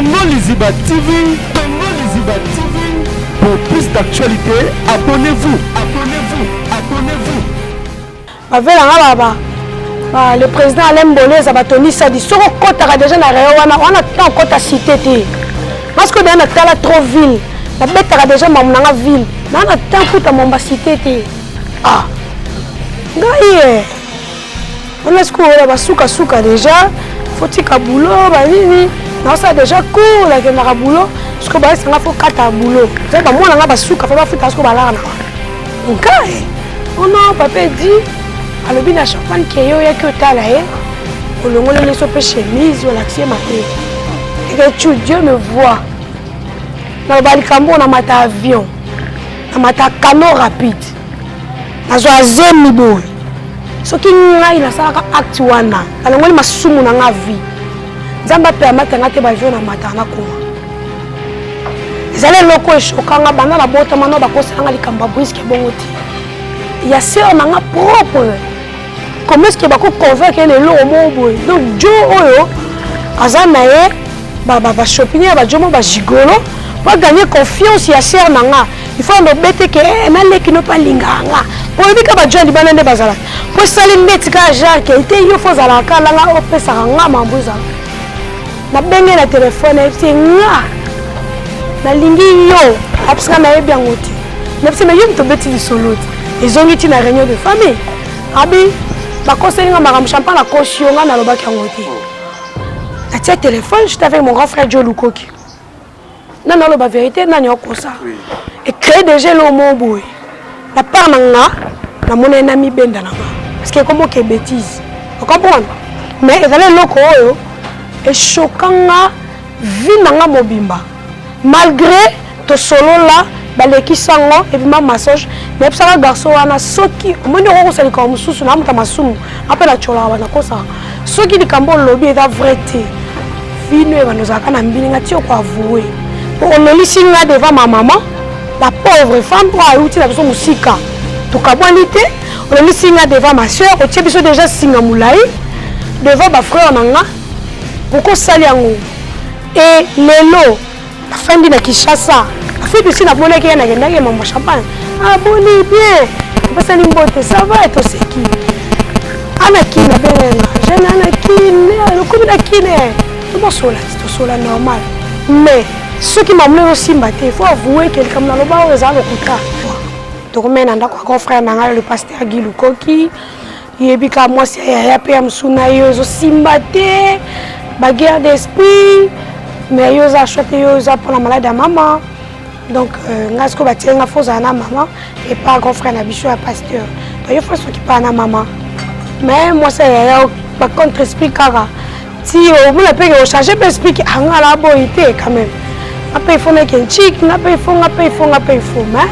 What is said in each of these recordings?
Congo Liziba TV, Congo Liziba TV. Pour plus d'actualités, abonnez-vous, abonnez-vous, abonnez-vous. Bavela nga ba ba le président Alain Boleza ba Tony Sadi soko kotaka déjà na rayon wana wana temps kota cité te parce que déjà na tala trop ville na betaka déjà mamu na nga ville na na temps kuta momba cité te ah ngai eh wana sikoyo oyo basukasuka déjà fotika boulot banini naosala déjà cour nakendaka boulot sikoyo bayesanga fo kata boulot eza bamwana nga basuka fo bafuta sikoyo balaka na ngai ono papa edi alobi na champagne ke ye oyaki otala ye olongoleli so mpe chemise olakisi ye mabe eke dieu me voit naloba likambo namata avion namata cano rapide nazwa zemi boye soki ngai nasalaka acte wana nalongoli masumu na nga vie nzambe apermettre nga te bavio na mataka nakoma ezali eloko eshoka nga banda nabotama no bakosela nga likambo ya briske bongo te ya sœur na nga propre comment est-ce que bako convaincre ye na eloko moko boye donc jo oyo aza na ye bashopping ya bajo moko bagigolo po aganye confiance ya sœur na nga il faut ando obete ke eh, naleki no mpe alingaka nga po oyebi ka bajo ya libanda nde bazalaka po esali ndeti kaka genre ke te yo fo ozalaka kala nga opesaka nga mambo ezala nabenge na telefone ayebisi nga nalingi yo ayebisi nga nayebi yango te nayebisi me yo moto obeti lisolo te ezongi ti na réunion de famille abi bakoseli nga makambo champagne akosi yo nga nalobaki yango te natia telefone j'étais avec mon grand frère Joe Lukoki nani aloba vérité nani akosa ecrée déjà eloko moko boye na part na nga namonani na mibenda na nga parce que ekomoke bêtise ocomprendre mais ezali eloko oyo eshoka nga vie na nga mobimba malgré tosolola balekisi yango ebima massage nayebisaka garçon wana soki omoni okokosa likambo mosusu na moto masumu ape natyolaka bato nakosaka soki likambo olobi eza vrai te vino ebanda ozalaka na mbili nga ti okoavoue po ololisi nga devant ma maman la pauvre femme oyo ayuti na biso mosika tokabwani te ololisi nga devant ma soeur otie biso déjà singa molai devant bafrère na nga pourkoi osali yango e lelo nafandi na kinshasa afrique du sud namonaki ye nakendaki ye mambo champagne aboni ah, bien apesani mbote ça va toseki ana kine abengai nga jeune ana kine lokomi na kine tobosola ti tosola normal mais soki mamlo ezosimba te faut avouer ke likambo naloba oyo eza lokuta tokomei na ndako ya grand frère na ngai le pasteur Guy Lukoki yebi kaka mwasi ya yaya mpe ya mosu na yo ezosimba te baguerre d'esprit mais yo oza choix te yo oza mpona malade ya mama donc euh, nga sikoyo batie nga fo ozala na mama epa grand frère na biso ya pasteur donc yo fo soki pa na mama mais mwasi ya yaya bacontre esprit kaka ti omona mpe ke ochange mpe esprit ke anga ah, na boyi te quand même nga mpe ifo nake ncik nga mpe ifo nga mpe ifo nga mpe ifo mais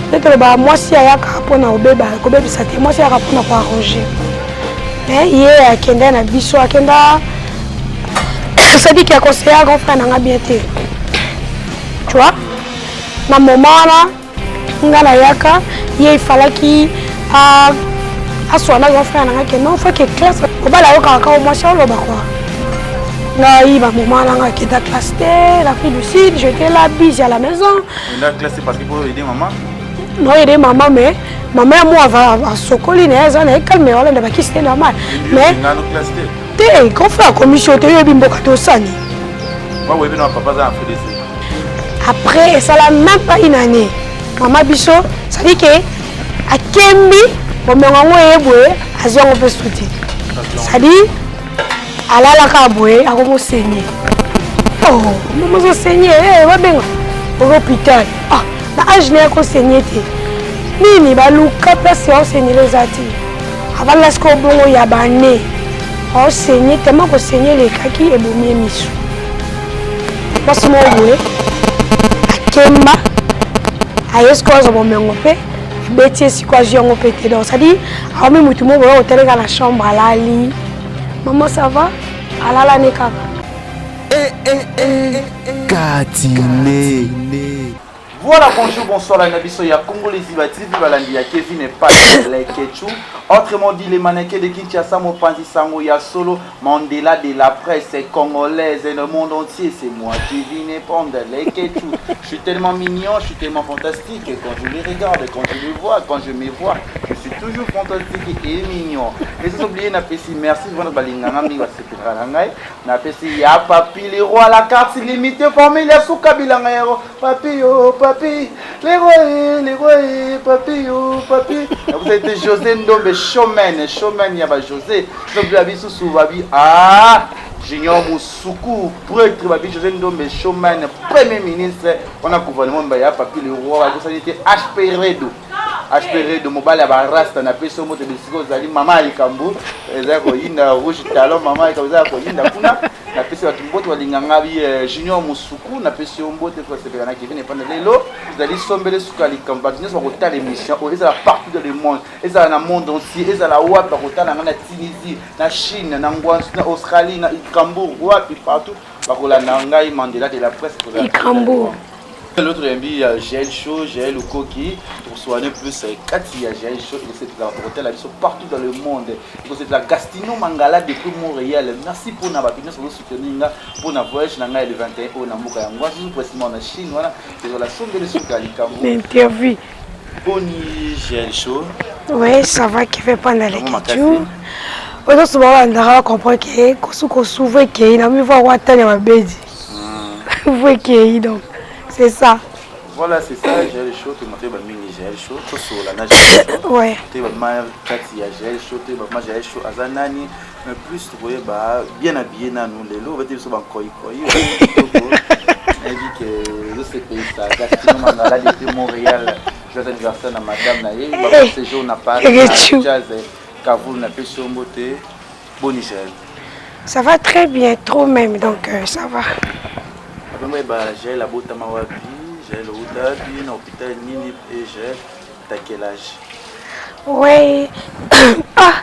nde tolobaka mwasi ayaka mpona kobeba kobebisa te mwasi ayaka mpona koarrange mais ye akenda na biso akenda cestadire ke aconseilla grand frère na nga bien te tu vois na moment wana nga nayaka ye ifalaki aswana grand frère na nga ke non faut ke classe mobali ayokaka kaka mwasi oloba kua ngai bamoma na nga akenda classe te l'afrique du sud j'étais là busy à la maison non aider maman mais maman ya mwa asokoli na ye aza na ye calme olanda bakisi te normal mais te grand frère akomisi yo te oyebi mboka tosani après esala même pas une année mama biso cestadire ke akembi bomengo yango eye boye azwi yango mpe su te cestadire alalaka boye akomosenye oh, mama ozosenye eh, babenga hôpital ah, na age na ye akosenye te nini baluka place ya osenyela eza te avanda sikoyo bongo ya bane aosenye tellement kosenye elekaki ebomi ye miso mwasi moko boye akemba aye sikoyo azwa bomengo mpe ebeti ye sikoyo azwi yango mpe te donc cestadire aomi motu moko boye oteleka na chambre alali mama ça va alala ne kaka eh, eh, eh, katine. Voilà, bonjour, bonsoir, la Nabiso ya Congo les TV, balandi ya Kevin et Pat Lekechu. Autrement dit, les mannequins de Kinshasa, Mopanzi Sango ya Solo, Mandela de la presse congolaise et le monde entier, c'est moi, Kevin et Panda Lekechu. Je suis tellement mignon, je suis tellement fantastique. Quand je les regarde, quand je les vois, quand je me vois, je suis toujours fantastique et mignon. Et sans oublier, napesi, merci, vraiment, balinganga mingi, basepelaka na ngai. Napesi ya papi, le roi, la carte illimitée, famille ya suka bilanga yaro. Papi, oh, papi, le roi, le roi, papi, oh, papi. Vous avez été José Ndombe, showman, showman, ya ba José. Sans oublier, bisusu, babi, ah, Junior Moussoukou, prêtre, babi José Ndombe, showman, premier ministre. On a gouvernement, ya papi, le roi, vous avez été HP Redo. HP Redo, mobali ya barasta, napesi yo moto bisika ozali, mama ya likambo, eza koyinda rouge talon, mama ya likambo eza koyinda kuna. Napesi bato mbote balinganga bi Junior Musuku, napesi yo mbote po asepela na Kevin Epanda. Lelo ezali sombele suka likambo, bato nyonso bakotala émission oyo, ezala partout dans le monde, ezala na monde entier, ezala wapi, bakotala nga na Tunisie, na Chine, na Ngwanzu, na Australie, na Ikambourg, wapi partout bakolanda ngai Mandela de la presse. Ikambourg. L'autre yambi ya Jael Show, Jael Okoki, tokosoane plus kati ya Jael Show, ekosepela bakotala biso partout dans le monde. Ekosepela Gastino Mangala depuis Montréal. Merci pour na bato nyonso bazosoutenir nga pour na voyage na ngai le 21 oyo na mboka ya Ngwanzu, précisément na Chine wana, ezala sombele suka likambo. Interview. Boni Jael Show? Oui, ça va, qui fait pas d'aller Kechu. Oyo souvent bandaka comprendre que kosu kosu vo ekei na mi vo watanya mabedi. Vo ekei, donc c'est ça. Voilà, c'est ça, Jael Show, tout le monde est mingi Jael Show, tout sur la Jael Show. Ouais. Tu vas ma kati ya Jael Show, tu vas ma Jael Show azanani, mais plus tu voyais bah bien habillé na nous lelo, va dire sur ban koi koi. Elle dit que je sais pays ça, Gastino Mangala depuis Montréal, joyeux anniversaire na madame na ye, ba séjour na Paris, jazz Kavoul na pesi yo mbote. Boni Jael? Ça va très bien, trop même, donc ça va. Après ba Jael abotama wapi? Jael outa wapi? Na hôpital nini? Et Jael, t'as quel âge? Ouais. Ah,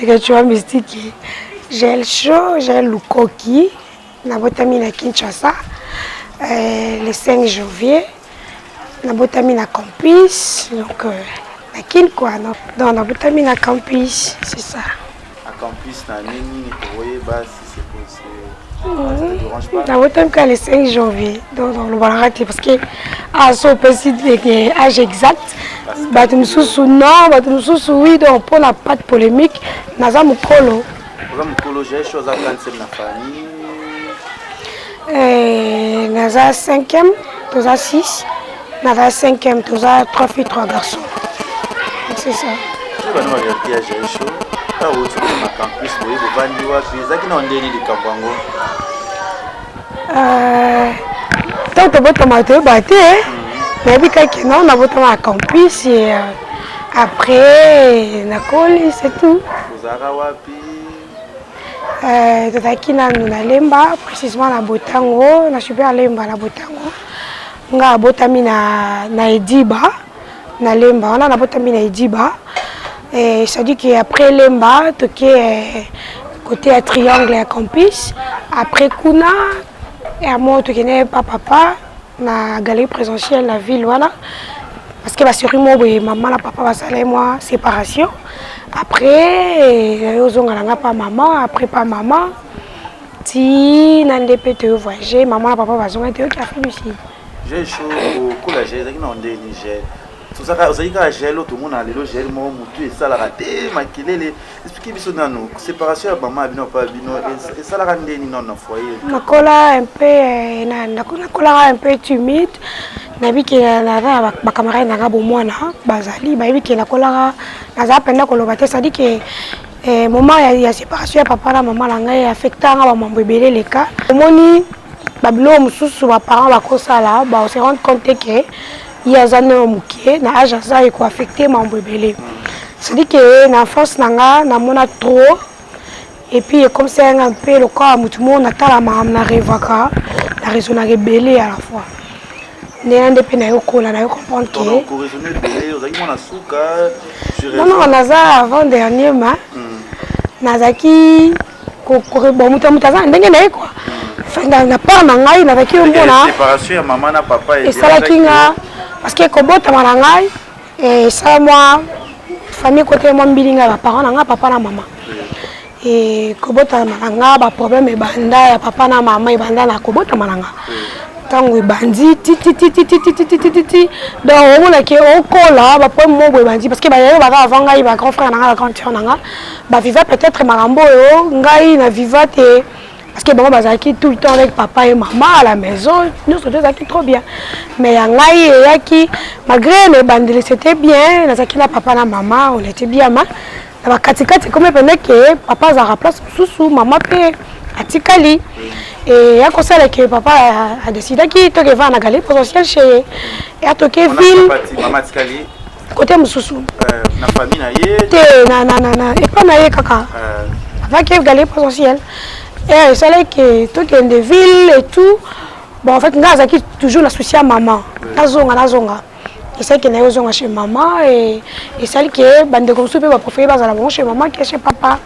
les tu vois mystique. Jael Show, Jael Lukoki, nabotami na Kinshasa le 5 janvier. Nabotami na campus, donc na Kin quoi. Donc nabotami na campus, c'est ça. À campus na nini tokoyeba si c'est possible. Ça te dérange pas? Nabotami kaka le 5 janvier, donc lobalaka te parce que so opesi âge exact, bato mosusu non, bato mosusu oui, donc mpona pas de polémique, naza mokolo. Oza mokolo. Jael Show aza 47 na famille? Naza 5e, toza 6, naza 5e, toza 3 filles, 3 garçons, c'est ça. Bano baverité ya Jael Show, ntango outi na campus boye, bovandi wapi? Ezalaki na ndeni likambo yango? Ntango tobotama toyeba te, nayebi kaka non, nabotama na campus et après nakoli, c'est tout. Ozalaka wapi? Tozalaki nanu na Lemba, précisément na Botango, na super Lemba na Botango. Nga abotami na Ediba, na Lemba wana, nabotami na Ediba. C'est-à-dire que après Lemba, toke côté ya triangle ya campus. Après kuna ya mo tokende pa papa na galerie présidentielle na ville wana, parce que basérie mo boye, mama na papa basala ye mwa séparation. Après ozonga na nga pa mama, après pa mama ti na nde mpe toyo voyage, mama na papa bazonga, toyoki Afrique du Sud. Jael Show, okola Jael ezalaki na ndeni? Jael ozalaki kaka Jael oyo tomona lelo, Jael moko motu esalaka te makelele? Explique biso nano séparation ya mama ya bino, papa ya bino, esalaka ndeni nano na foyer? Nakola un peu, nakolaka un peu timide. Nayebi ke naza na bacamarade na nga bomwana, bazali bayebi ke nakolaka nazala mpenza koloba te. C'est-à-dire ke moment ya séparation ya papa na mama na ngai affecta nga, bamambo ebele eleka. Omoni babiloko mosusu baparent bakosala, base rendre compte ke ye aza nano moke na age, aza ekoaffecte mambo ebele. C'est-à-dire ke na enfance na nga namona trop et puis ekomisa yanga mpe lokola motu moko natala makambo, na rêvaka, na raisonnaka ebele à la fois. Nde na nde mpe nayokola, nayo comprendre ke non, non, naza avant dernier, ma nazalaki bon, moto moto aza na ndenge na ye quoi. Na part na ngai nazalaki omona esalaki nga. Parce que kobotama na ngai esala mwa famille kote mwa mbilinga ya baparent na ngai, papa na mama. E kobotama na nga, baproblème ebanda ya papa na mama, ebanda na kobotama na nga. Ntango ebandi tititititititititi, donc omonaki okola, baproblème moko boye ebandi, parce que bayayo baza avant ngai, bagrand frère na nga, bagrand sœur na nga, baviva peut-être makambo oyo ngai na viva te, parce que bango bazalaki tout le temps avec papa et maman à la maison, nyonso to ezalaki trop bien. Mais ya ngai eyaki, malgré na ebandeli c'était bien, nazalaki na papa na mama, on était bien, ma na bakatikati ekomi pene ke papa azalaka place mosusu, mama mpe atikali. E ya kosala ke papa adecidaki toke evanda na galerie potentiel chez ye, e atoke ville. Mama atikali côté mosusu. Na famille na ye? Te, na epa na ye kaka. Avaki galerie potentiel e esalaki tokende ville et tout. Bon, en fait ngai azalaki toujours na souci ya mama, nazonga, nazonga. Esalaki na ye ozonga chez mama e esali ke bandeko mosusu mpe bapréféré bazala bango chez mama ke chez papa.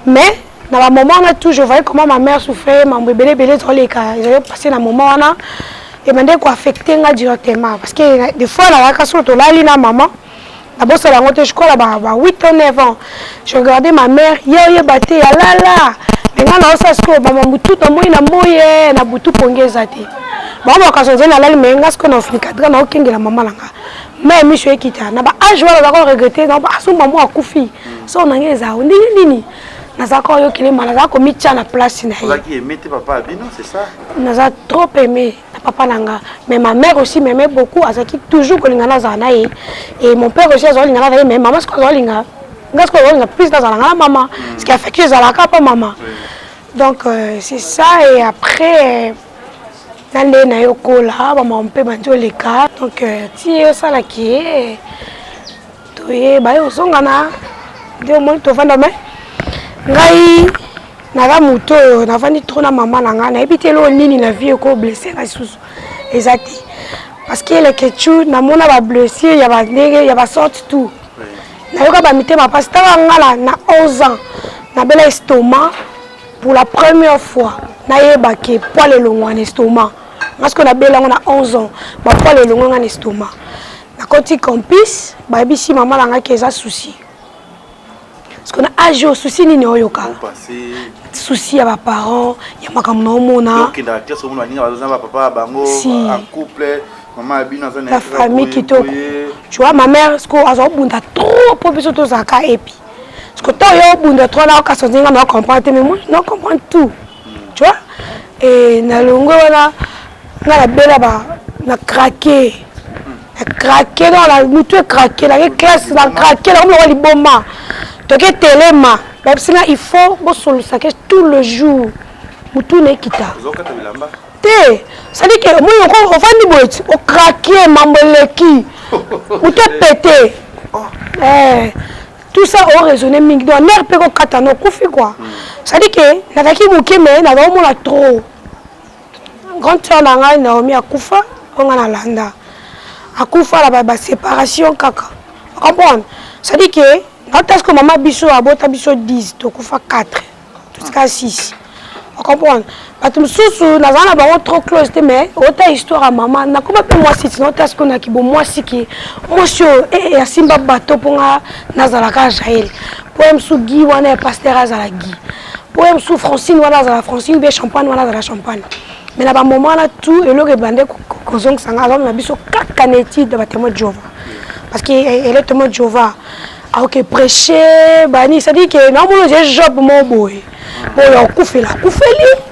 Mais na bamoment wana tout, je voyais comment ma mère souffrait, mambo ebele ebele ezoleka, ezali passé na moment wana, ebandeki koaffecte nga directement, parce que des fois nazalaka solo tolali na mama, nabosala yango te, je crois ba 8 ans, 9 ans, je regardais ma mère, ye oyeba te alala, me nga naosala sikoyo bamambu tu namoi na moi na butu, pongi eza te. Bango bakaso nzeli nalali, me nga sikoyo na ofinikadra naokengela mama na nga, me miso ekita. Na baage wana azalaka koregrete, aso mama akufi, so na ngai eza ndenge nini? Nazalaka oyokelema, nazalaka komitia na place na ye. Ozalaki aimé te papa ya bino, c'est ça? Naza trop aimé na papa na nga, mais ma mère aussi m'aimait beaucoup, azalaki toujours kolinga nazala na ye, et mon père aussi azolinga nazala ye. Mais mama sikoyo azolinga nga, sikoyo azolinga plus nazala nga na mama, parce que affection ezalaka mpa mama. Donc c'est ça. Et après na nde na ye okola, bamama mpe bandi oleka, donc ti osalaki ye toyeba ye ozongana nde omoni tovanda. Me ngai naza moto oyo navandi trop na mama na ngai, nayebi te eloko nini na vie ekoblesse ngai lisusu eza te, parce que Lekechu namona bablessure ya bandenge ya basorte tout, nayoka bamitema mpasi. Ntango nga na 11 ans nabela estomac pour la première fois, nayeba ke poil elongwa na estomac. Nga sikoyo nabela yango na 11 ans, bapoil elongwa nga na estomac. Nakoti campus, bayebisi mama na ngai ke eza souci, parce que na age oyo souci nini oyoka? Souci ya baparent, ya makambo na omona. Okendaka classe, omona baninga baza bapapa bango en couple, mama ya bino aza na famille kitoko. Tu vois, ma mère siko azwa obunda trop mpo biso tozalaka epi parce que ntango yo obunda trop na okasa ndenge na comprendre te, mais moi na comprendre tout, tu vois. Et nalongwe wana, nga nabela ba na craqué, na craqué, donc na mutu ecraqué, nake classe na craqué, nakomi liboma. Toke telema, bayebisi nga il faut bosolusake tout le jour, mutu na ekita te. C'est-à-dire que omoni ovandi boye ti ocraqué, mambo eleki, mutu epete, tout ça oraisonne mingi, donc nerf mpe kokata na okufi quoi. C'est-à-dire que nazalaki moke, mais nazalomona trop. Grande sœur na ngai Naomi akufa, oyo ngai nalanda akufa na baséparation kaka, comprendre. C'est-à-dire que naota ce que mama biso abota biso 10, tokufa 4, totika 6, ocomprendre. Bato mosusu nazala na bango trop close te, mais ota histoire ya mama, nakoma mpe mwasi ti naota sikoyo naki bo mwasi ke mwasi oyo asimba bato mpo nga nazalaka Jael, mpo ye mosu Gi wana ya pasteur azala Gi, mpo ye mosu Francine wana azala Francine, mpe Champagne wana azala Champagne. Mais na bamoment wana tout eloko ebande kozongisa nga, azomema biso kaka na étude ya batémoin de Jéhovah, parce que ele témoin de Jéhovah aoke prêcher bani. C'est-à-dire que naomona ozie Job moko boye oyo akufela, akufeli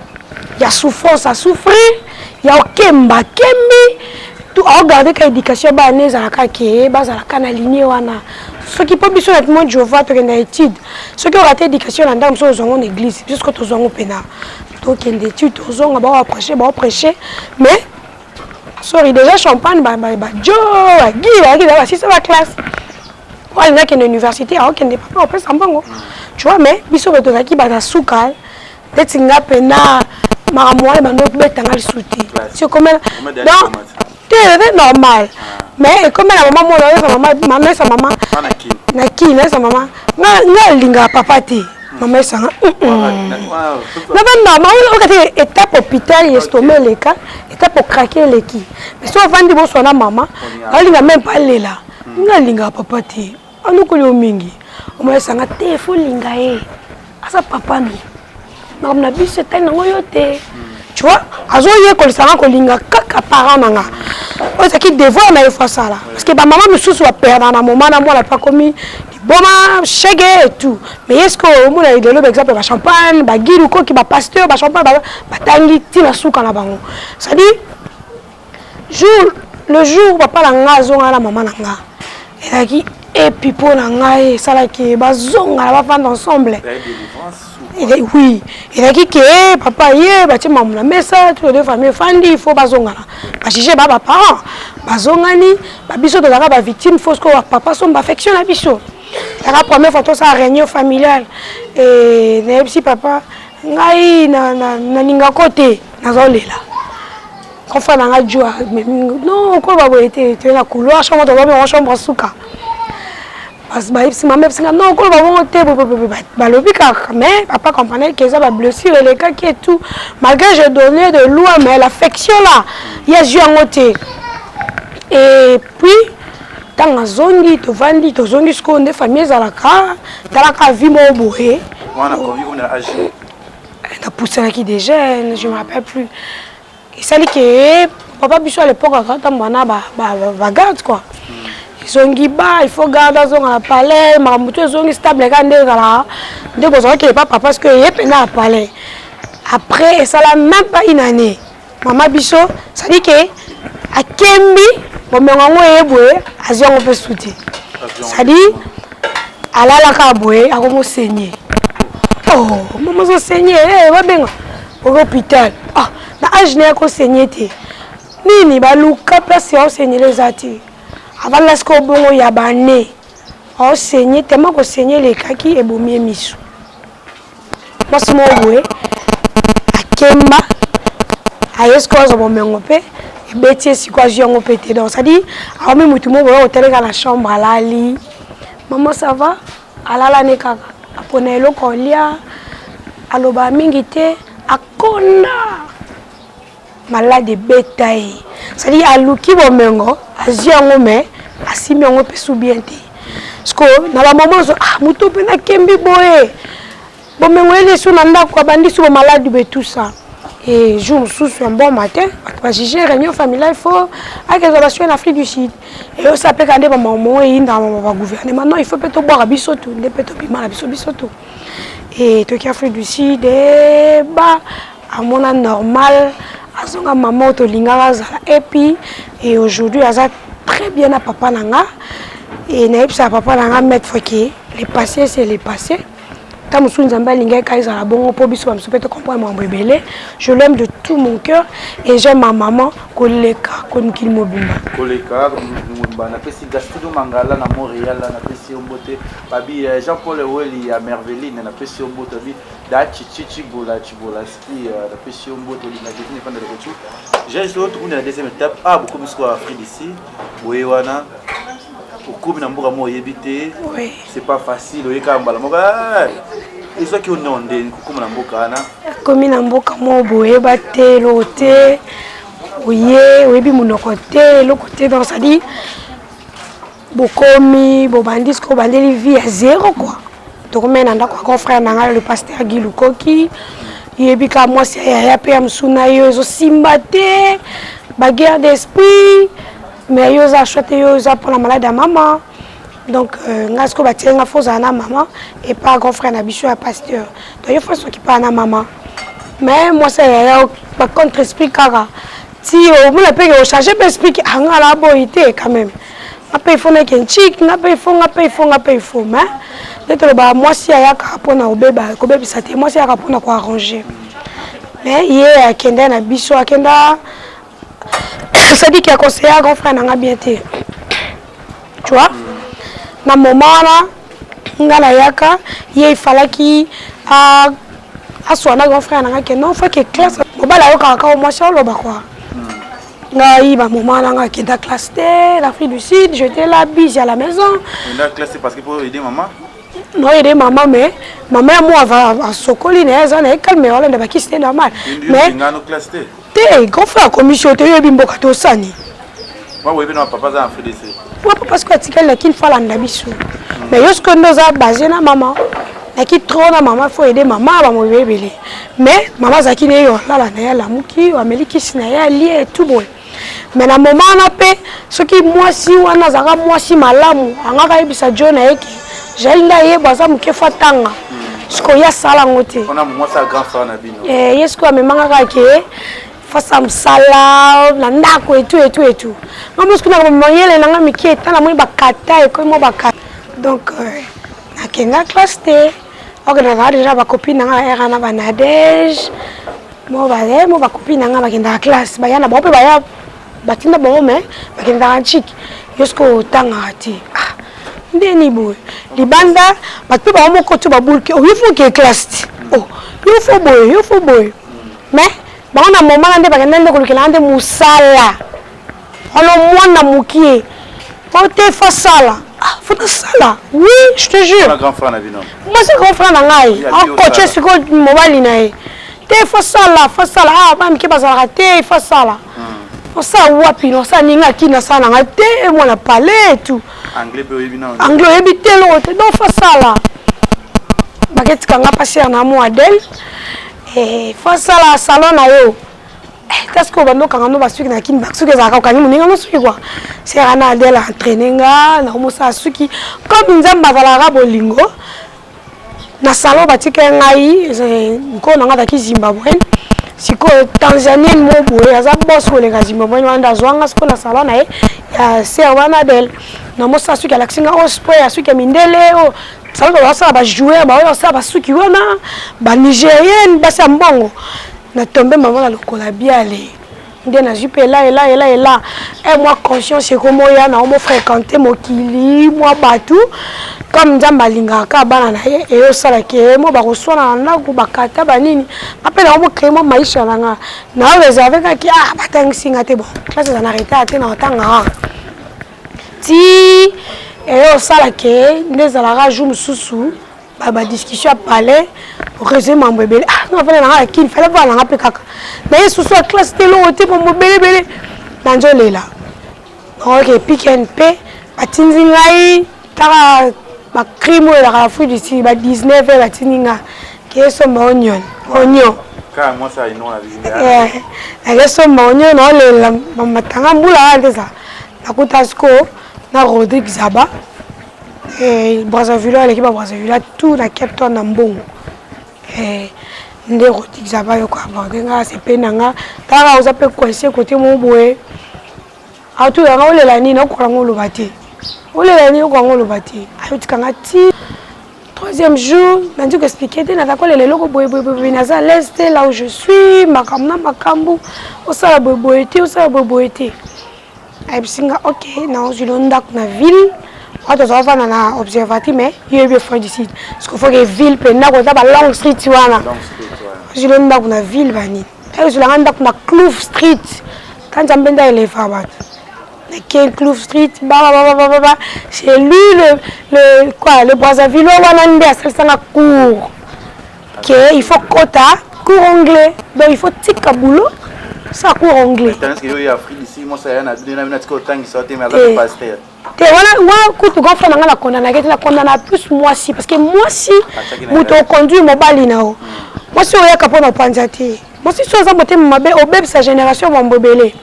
ya souffrance, asouffrir ya okemba, akembi aogarde ka éducation bana ezalaka ke bazalaka na ligne wana. Soki mpo biso na témoin de Jéhovah tokende étude, soki orate éducation na ndako mosusu, ozwango na église. Biso soki tozwango mpena tokende étude, tozonga, baoapproche, baoprêche. Mais sorry, déjà Champagne bajo bagi bayaki da basisa baclasse, oyo alingi akende université aokende, papa opesa mbongo, tu vois. Mais biso boye tozalaki bato ya suka neti nga mpena makambo wana bando obetanga lisusu te. Si okomela donc te, eza normal. Mais ekomela mama mona oyesa mama, nayesa mama na kini, nayesa mama nga alingaka papa te. Mama esanga navanda oka te étape hôpital estomac eleka, étape okrake eleki, mais so ovandi boswa na mama, aolinga même pas lela. Nga alingaka papa te, anokoli yo mingi. Omona esanga te, fo linga ye, aza papa no, makambo na biso etali nango yo te. Tu vois, azoyekolisanga kolinga kaka parent na nga. Oyo ezalaki devoir na ye, fo asala, parce que bamama mosusu baperdaka na moment na mwana mpe akomi liboma, shege et tout. Mais ye sikoyo omona lelo, baexemple bachampagne, bagilu koki, bapasteur, bachampagne, batangi ntina suka na bango. C'est-à-dire jour le jour papa na nga azonga na mama na nga, ezalaki epi mpo na ngai esalaki bazonga na bafanda ensemble. Oui, ezalaki ke papa ye batie mamu na mesa, tous les deux famille efandi, il faut bazongana, bajuge ba baparent bazongani, babiso tozalaka bavictime. Faut sikoyo papa somba affection na biso. Ezalaka première fois tosala réunion familiale, nayebisi papa ngai nalingako te, nazolela. Kofa na nga jua non, okoloba boye te. Toye na couloir, chambre tokomi yango, chambre suka, bayebisi mama, yebisi nga non, okoloba bongo te. Balobi kaka, mais papa comprenait que eza bablessure elekaki et tout. Malgré je donnais de loin, mais l'affection là, ye azwi yango te. Et puis ntango azongi, tovandi, tozongi sikoyo nde famille ezalaka, talaka vie moko boye. Napusanaki déjà, je me rappelle plus. Esali ke papa biso à l'époque akatambola na bagarde quoi. Ezongi ba il faut garde, azonga na palais, makambo to ezongi stable kaka nde ezalaka nde bozalaki epa papa, parce que ye mpenza na palais. Après esala même pas une année, mama biso, c'est-à-dire ke akembi bomengo yango eye boye, azwi yango mpe su te. C'est-à-dire alalaka boye, akomosenye. Oh mama, ozosenye, babenga oki hôpital. Ah, na age na ye akosenye te nini, baluka place ya osenyela eza te. Avanda sikoyo bongo ya bane, aosenye tema, kosenye elekaki, ebomi ye miso. Mwasi moko boye akemba, aye sikoyo azwa bomengo mpe ebeti ye sikoyo, azwi yango mpe te. Donc c'est-à-dire akomi motu moko boye koteleka na chambre, alali. Mama, ça va, alala ne kaka, apona eloko olia, aloba mingi te, akonda malade ebeta ye. C'est-à-dire aluki bomengo, azwi yango, mais asimbi yango mpe su bien te. Parce na bamoment ozo, ah, moto mpe nakembi boye, bomengo ye lisu na ndako, abandi su bamaladi be, tout ça. Et jour mosusu, un bon matin, bato bajuge réunion familiale, il faut akezwa basoin na Afrique du Sud. Eyosa mpe ka nde bamamo eyindaka mama bagouvernement, non, il faut mpe tobwaka biso tu nde mpe tobima na biso, biso tu e toki Afrique du Sud. Eba amona normal, azonga mama oyo tolingaka azala. Et puis et aujourd'hui aza très bien na papa na nga. E nayebisaka papa na nga maître fois ke le passé, c'est le passé. Ta mosusu Nzambe alingaki ka ezala bongo mpo biso bamosusu mpe tocomprendre makambo ebele. Je l'aime de tout mon cœur et j'aime ma maman koleka mokili mobimba. Koleka mobimba. Napesi Gastido Mangala na Montréal, napesi yo mbote. Babi Jean Paul Eweli ya Merveline, napesi yo mbote. Babi da Chichi Chibola Chibolaski, napesi yo mbote. Olinga Kevin Epanda Lekechu jeune. Tokundi na deuxième étape. Ah, bokomi sikoyo Afrique d'ici boye wana, okomi na mboka mo oyebi te, c'est pas facile. Oyeka mbala moko, ezwaki yo nao nde kokóma na mboka wana? Komi na mboka mo boyeba te, eloko te, oye oyebi monoko te, eloko te. Donc c'est-à-dire bokomi, bobandi sikoyo, obandeli vie ya zéro quoi. Tokomai na ndako ya grand frère na ngai, le pasteur Guy Lukoki. Yebi kaka mwasi ya yaya mpe ya mosu na yo, ezosimba te, baguerre d'esprit, mais yo oza choix te, yo oza mpona malade ya mama. Donc ngai sikoyo batie nga, fo ozala na mama epa grand frère na biso ya pasteur. Donc yo fo soki paa na mama, mais mwasi ya yaya bacontre esprit kaka ti omona mpe ochange mpe esprit ke anga na boyi te. Quand même nga mpe ifo nake ntiki, nga mpe ifo, nga mpe ifo, nga mpe ifo. Mais nde toloba, mwasi ayaka mpona kobebisa te, mwasi ayaka mpona koarranger. Mais ye akenda na biso, akenda, c'est-à-dire qu'il a conseillé grand frère nanga bien te. Tu vois, na moment wana nga nayaka, ye ifalaki aswana grand frère nanga ke non, faut que classe mobali ayokaka kaka mwasi oloba quoi. Ngai bamoment nanga akenda classe te l'Afrique du Sud, j'étais là busy à la maison. Classe parce que pour aider maman. Noyede mama, mais mama ya mwa asokoli na ye, aza na ye calme, alanda bakisi te, normal. Mais te, grand frère akomi so te, oyebi mboka tosani. Po papa sikoyo atikali na kini, fo alanda biso. Mais yo sikoyo nde oza base na mama, naki trop na mama, fo aider mama, bamoyo ebele. Mais mama azalaki na ye, alala na ye, alamuki, ameli kisi na ye, alie tout boye. Mais na moment wana mpe, soki mwasi wana azalaka mwasi malamu, angaka ayebisa jo na ye ke Jael nde ayeba aza moke, fo atanga. Sikoyo ye asala yango te. Ye sikoyo amemanga kaka ke fasa mosala na ndako etu etu etu. Nga mosuku na mayele nanga mike, eta namoni bakata ekoyi mwa bakata. Donc nakenda classe te. Ok, nazala déjà bacopine nanga era na banadege mo baye mo bacopine nanga bakendaka classe, baya na bango mpe baya batinda bango, mais bakendaka ntiki. Yo sikoyo otangaka te. Ah, ndeni boye libanda bato mpe bango moko to babulke: oh, yo fo oke classe ti, oh, yo fo boye, yo fo boye. Mais bango na moment na nde bakenda nde kolukela nde mosala wana. Mwana mokie o te, fo asala. Ah, fo nasala, oui, je te jure. Mwasi grand frère na ngai akoche sikoyo mobali na ye te, fo sala, fo sala. Ah, bana mike bazalaka te, fo sala. Osala wapi? Osala ninga akini, nasala na ngai te, mwana palais et tout. Anglais oyebi te, eloko te. Donc fo sala, baketika nga mpasi na mo Adele, fo sala salon na yo. Ta sikoyo bando okanga no basuki na kini, basuki ezalaka okangi moninga no suki kua. Sera na Adele entraîne nga, nakomosala suki comme Nzambe azalaka bolingo. Na salon batika ngai, nkolo na ngai azalaki Zimbabwen, sikoyo Tanzanienne mo boye aza boss koleka Zimbabwen wana, nde azwanga sikoyo na salon na ye ya ser wana Adele. Namosala suki, alakisi nga oyo spray ya suki ya mindele, oyo salon basala bajoueur, baoyo basala basuki wana banigérienne, basi ya mbongo. Na tombe mama na lokola biale nde nazwi mpe ela ela ela ela e mwa conscience ekomoya na omo fréquente mokili mwa bato. Comme Nzambe alingaka kaka bana na ye, eyosalaki ye mo bakoswana na ndako, bakata banini, nga mpe nango mocrée mwa maisha na nga na réserve kaki. Ah, batangisi nga te, bon, classe eza na retard te, na otangaka ti eyosalaki nde ezalaka jour mosusu badiscussion ya palais, réseau, mambo ebele. Ah, nga fana nanga ya kini, fale vala nanga mpe kaka na ye susu ya classe te, eloko te, mambo ebele ebele na nzolela. Oke piken mpe batindi ngai taka bacrime oyo elaka na Afrique du Sud, ba 19 heures batindi nga kesomba oignon, oignon. Nakesomba oignon, naolela matanga mbula wana nde eza. Nakuta sikoyo na Rodrigue Zaba, Brazzaville, aleki ba Brazzaville tout na Cape Town na mbongo. Nde Rodrigue Zaba yoko aborde nga, asepe na nga taka oza mpe coince kote mo boye, atuyanga: olela nini? Okoka ngo oloba te, olela nini? Okoka ngo oloba te. Ayotikanga ti troisième jour, nandi koexpliquer te, naza kolela eloko boye boye boye, naza à l'aise te là où je suis, makambo na makambo, osala boye boye te, osala boye boye te. Ayebisi nga: ok, naozwilo ndako na ville wana, tozala ovanda na Observatoire, mais yo yebi Afrique du Sud, parce que faut que ville mpe ndako eza ba Long Street wana. Ozwilo ndako na ville banini, ayozwilanga ndako na Kloof Street. Ta Nzambe nde aeleva bato. Nake Kloof Street, bababababa, c'est lui le quoi, le Brazzaville wana nde asalisanga cours ke il faut kota cours anglais. Donc il faut tika boulot, ça cours anglais. Te, wana wana kutu grand frère na nga nakondanaki te, nakondana plus mwasi, parce que mwasi moto oconduire mobali na yo. Mwasi oyo oyaka mpona opanza te, mwasi so oza motema mabe, obebisa génération, mambo ebele.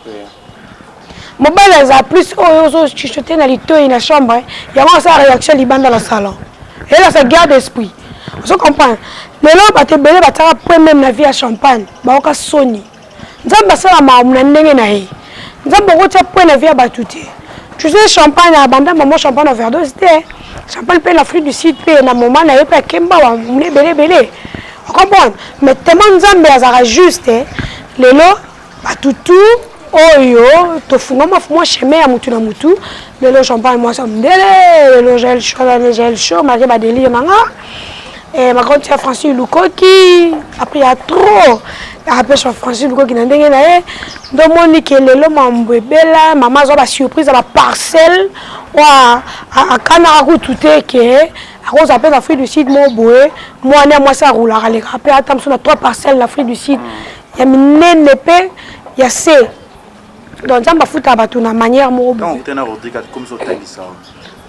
Mobali aza plus oyo ozochuchote na litoi na chambre, yango asala réaction libanda na salon, eyelasa guerre d'esprit. Ozo comprendre? Lelo bato ebele batiaka point même na vie ya Champagne, baoka soni. Nzambe asala makambo na ndenge na ye. Nzambe okotia point na vie ya bato te. Tu sais, Champagne abanda mamo Champagne overdose te. Champagne mpe na Afrique du Sud mpe na moment na ye mpe akemba bamuna ebele ebele, ocomprendre? Mais tellement Nzambe azalaka juste, lelo bato tu oyo tofungama mwa chemin ya mutu na mutu. Lelo Champagne mwasi ya mondele, lelo Jael Show, Jael Show malgré badélire na nga. Eh, ma grande sœur Francine Lukoki après ya trop apesa Francine Lukoki na ndenge na ye ndomoni ke lelo mambo ebela mama azwa ba surprise ya ba parcelle oyo akanaka kutu te ke akozala mpe na Afrique du Sud moko boye mwana ya mwasi arulaka alekaka mpe ata mosusu na trois parcelles na Afrique du Sud ya minene mpe ya se donc nzambe afutaka bato na manière moko boye.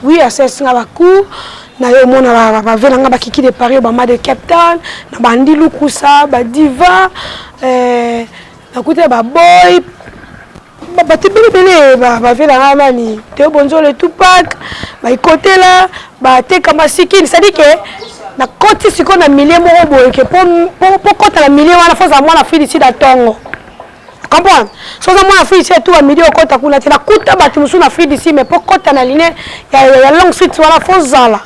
Oui, asalisi nga ba cours na yo omona bave na nga bakiki de Paris bama de Cape Town na bandi lukusa badiva eh, nakuti baboy bato ebele ebele bave na nga nani teo bonzole tupac baikotela bateka masikini cestadire ke nakoti sikoyo na milieu moko boye ke po kota na milieu wana fozala mwana Afrique du Sud ya ntongo comprendre so oza mwana Afrique du Sud tuba midi okota kuna te nakuta bato mosusu na Afrique du Sud mais po kota na line ya, ya long street wana fo zala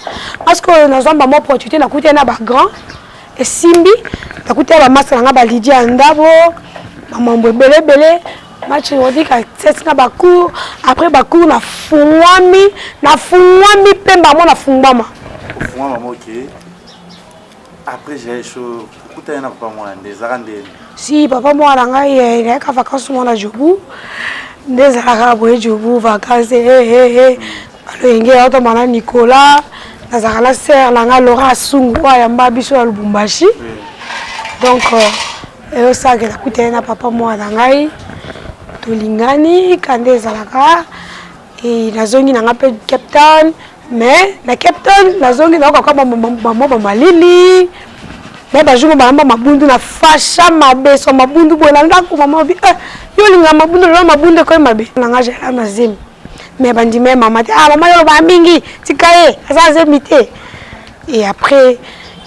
parce que nazwa bango opportunité nakuti na ba grand esimbi nakuti ya bamasta na nga balidia ya ndabo bamambo ebele ebele match odika sesi na bacour après bacour nafungwami nafungwami mpe mbamo nafungwama ofungwama moke Après j'ai chaud okutani na papa mwana nde ezalaka nde si papa mwana ngai eh, nayaka vacances mwana jobu nde ezalaka boye jobu vacances eh, eh, eh. baloyenge aotamba na Nicolas nazalaka na sœur na ngai Laurent Asungu oyo ayamba biso na Lubumbashi donc eyosalaka nakutani na papa mwana ngai tolingani ka nde ezalaka nazongi na ngai mpe Cape Town mais na Cape Town nazongi nayoka kwa bamwa bamalili me bajour bayamba mabundu na fasha mabe so mabundu boye na ndako mama obi eh, yo olinga mabundu lelo mabundu ekoyi mabe na nga jela na zemi mais bandima ye mama te ah mama yo olobaka mingi tika ye aza zemi te et après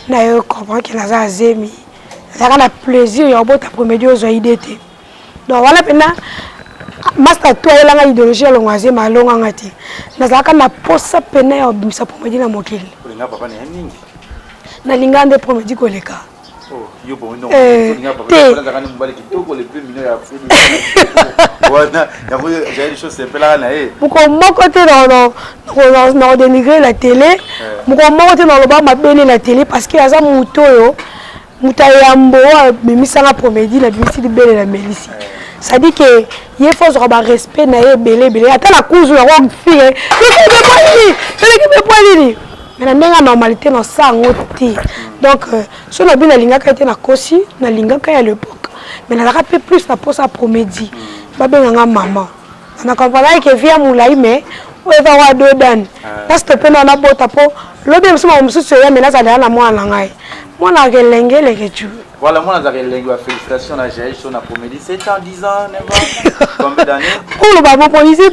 nayo comprendre ke naza zemi nazalaka na plaisir ya kobota premier ozwa idée te donc wana mpena master to ayelanga idéologie ya longo azema alonganga te nazalaka na posa pene ya kobimisa promedi na mokili nalinga nde promedi koleka oh, eh, te mokolo moko te nakodenigre na tele eh. mokolo moko te naloba mabele na tele parce que aza moto oyo moto ya yambo oyo abimisanga promedi nabimisi libele na melisi c'est-à-dire que ye fo azwaka barespect na ye ebele ebele ata na kuzu yango fille nini eleki mpe pwa nini mais na ndenge ya normalité nasala yango te donc euh, so na bino nalingaka ye te nakosi nalingaka ye à l'époque mais nazalaka mpe plus na posa ya promedi babenganga mama na comprendaki ke vie ya molai mais oyo eza wa dodane ah. na stope na nabota mpo lobi mosusu makambo mosusu eya me nazala na mwana na ngai mwana aka elenge eleke tu Voilà, moi, nazalaka elengi ba félicitations na Jael Show na Promedi 7 ans, 10 ans, 9 ans, combien d'années Oh, le baba policier,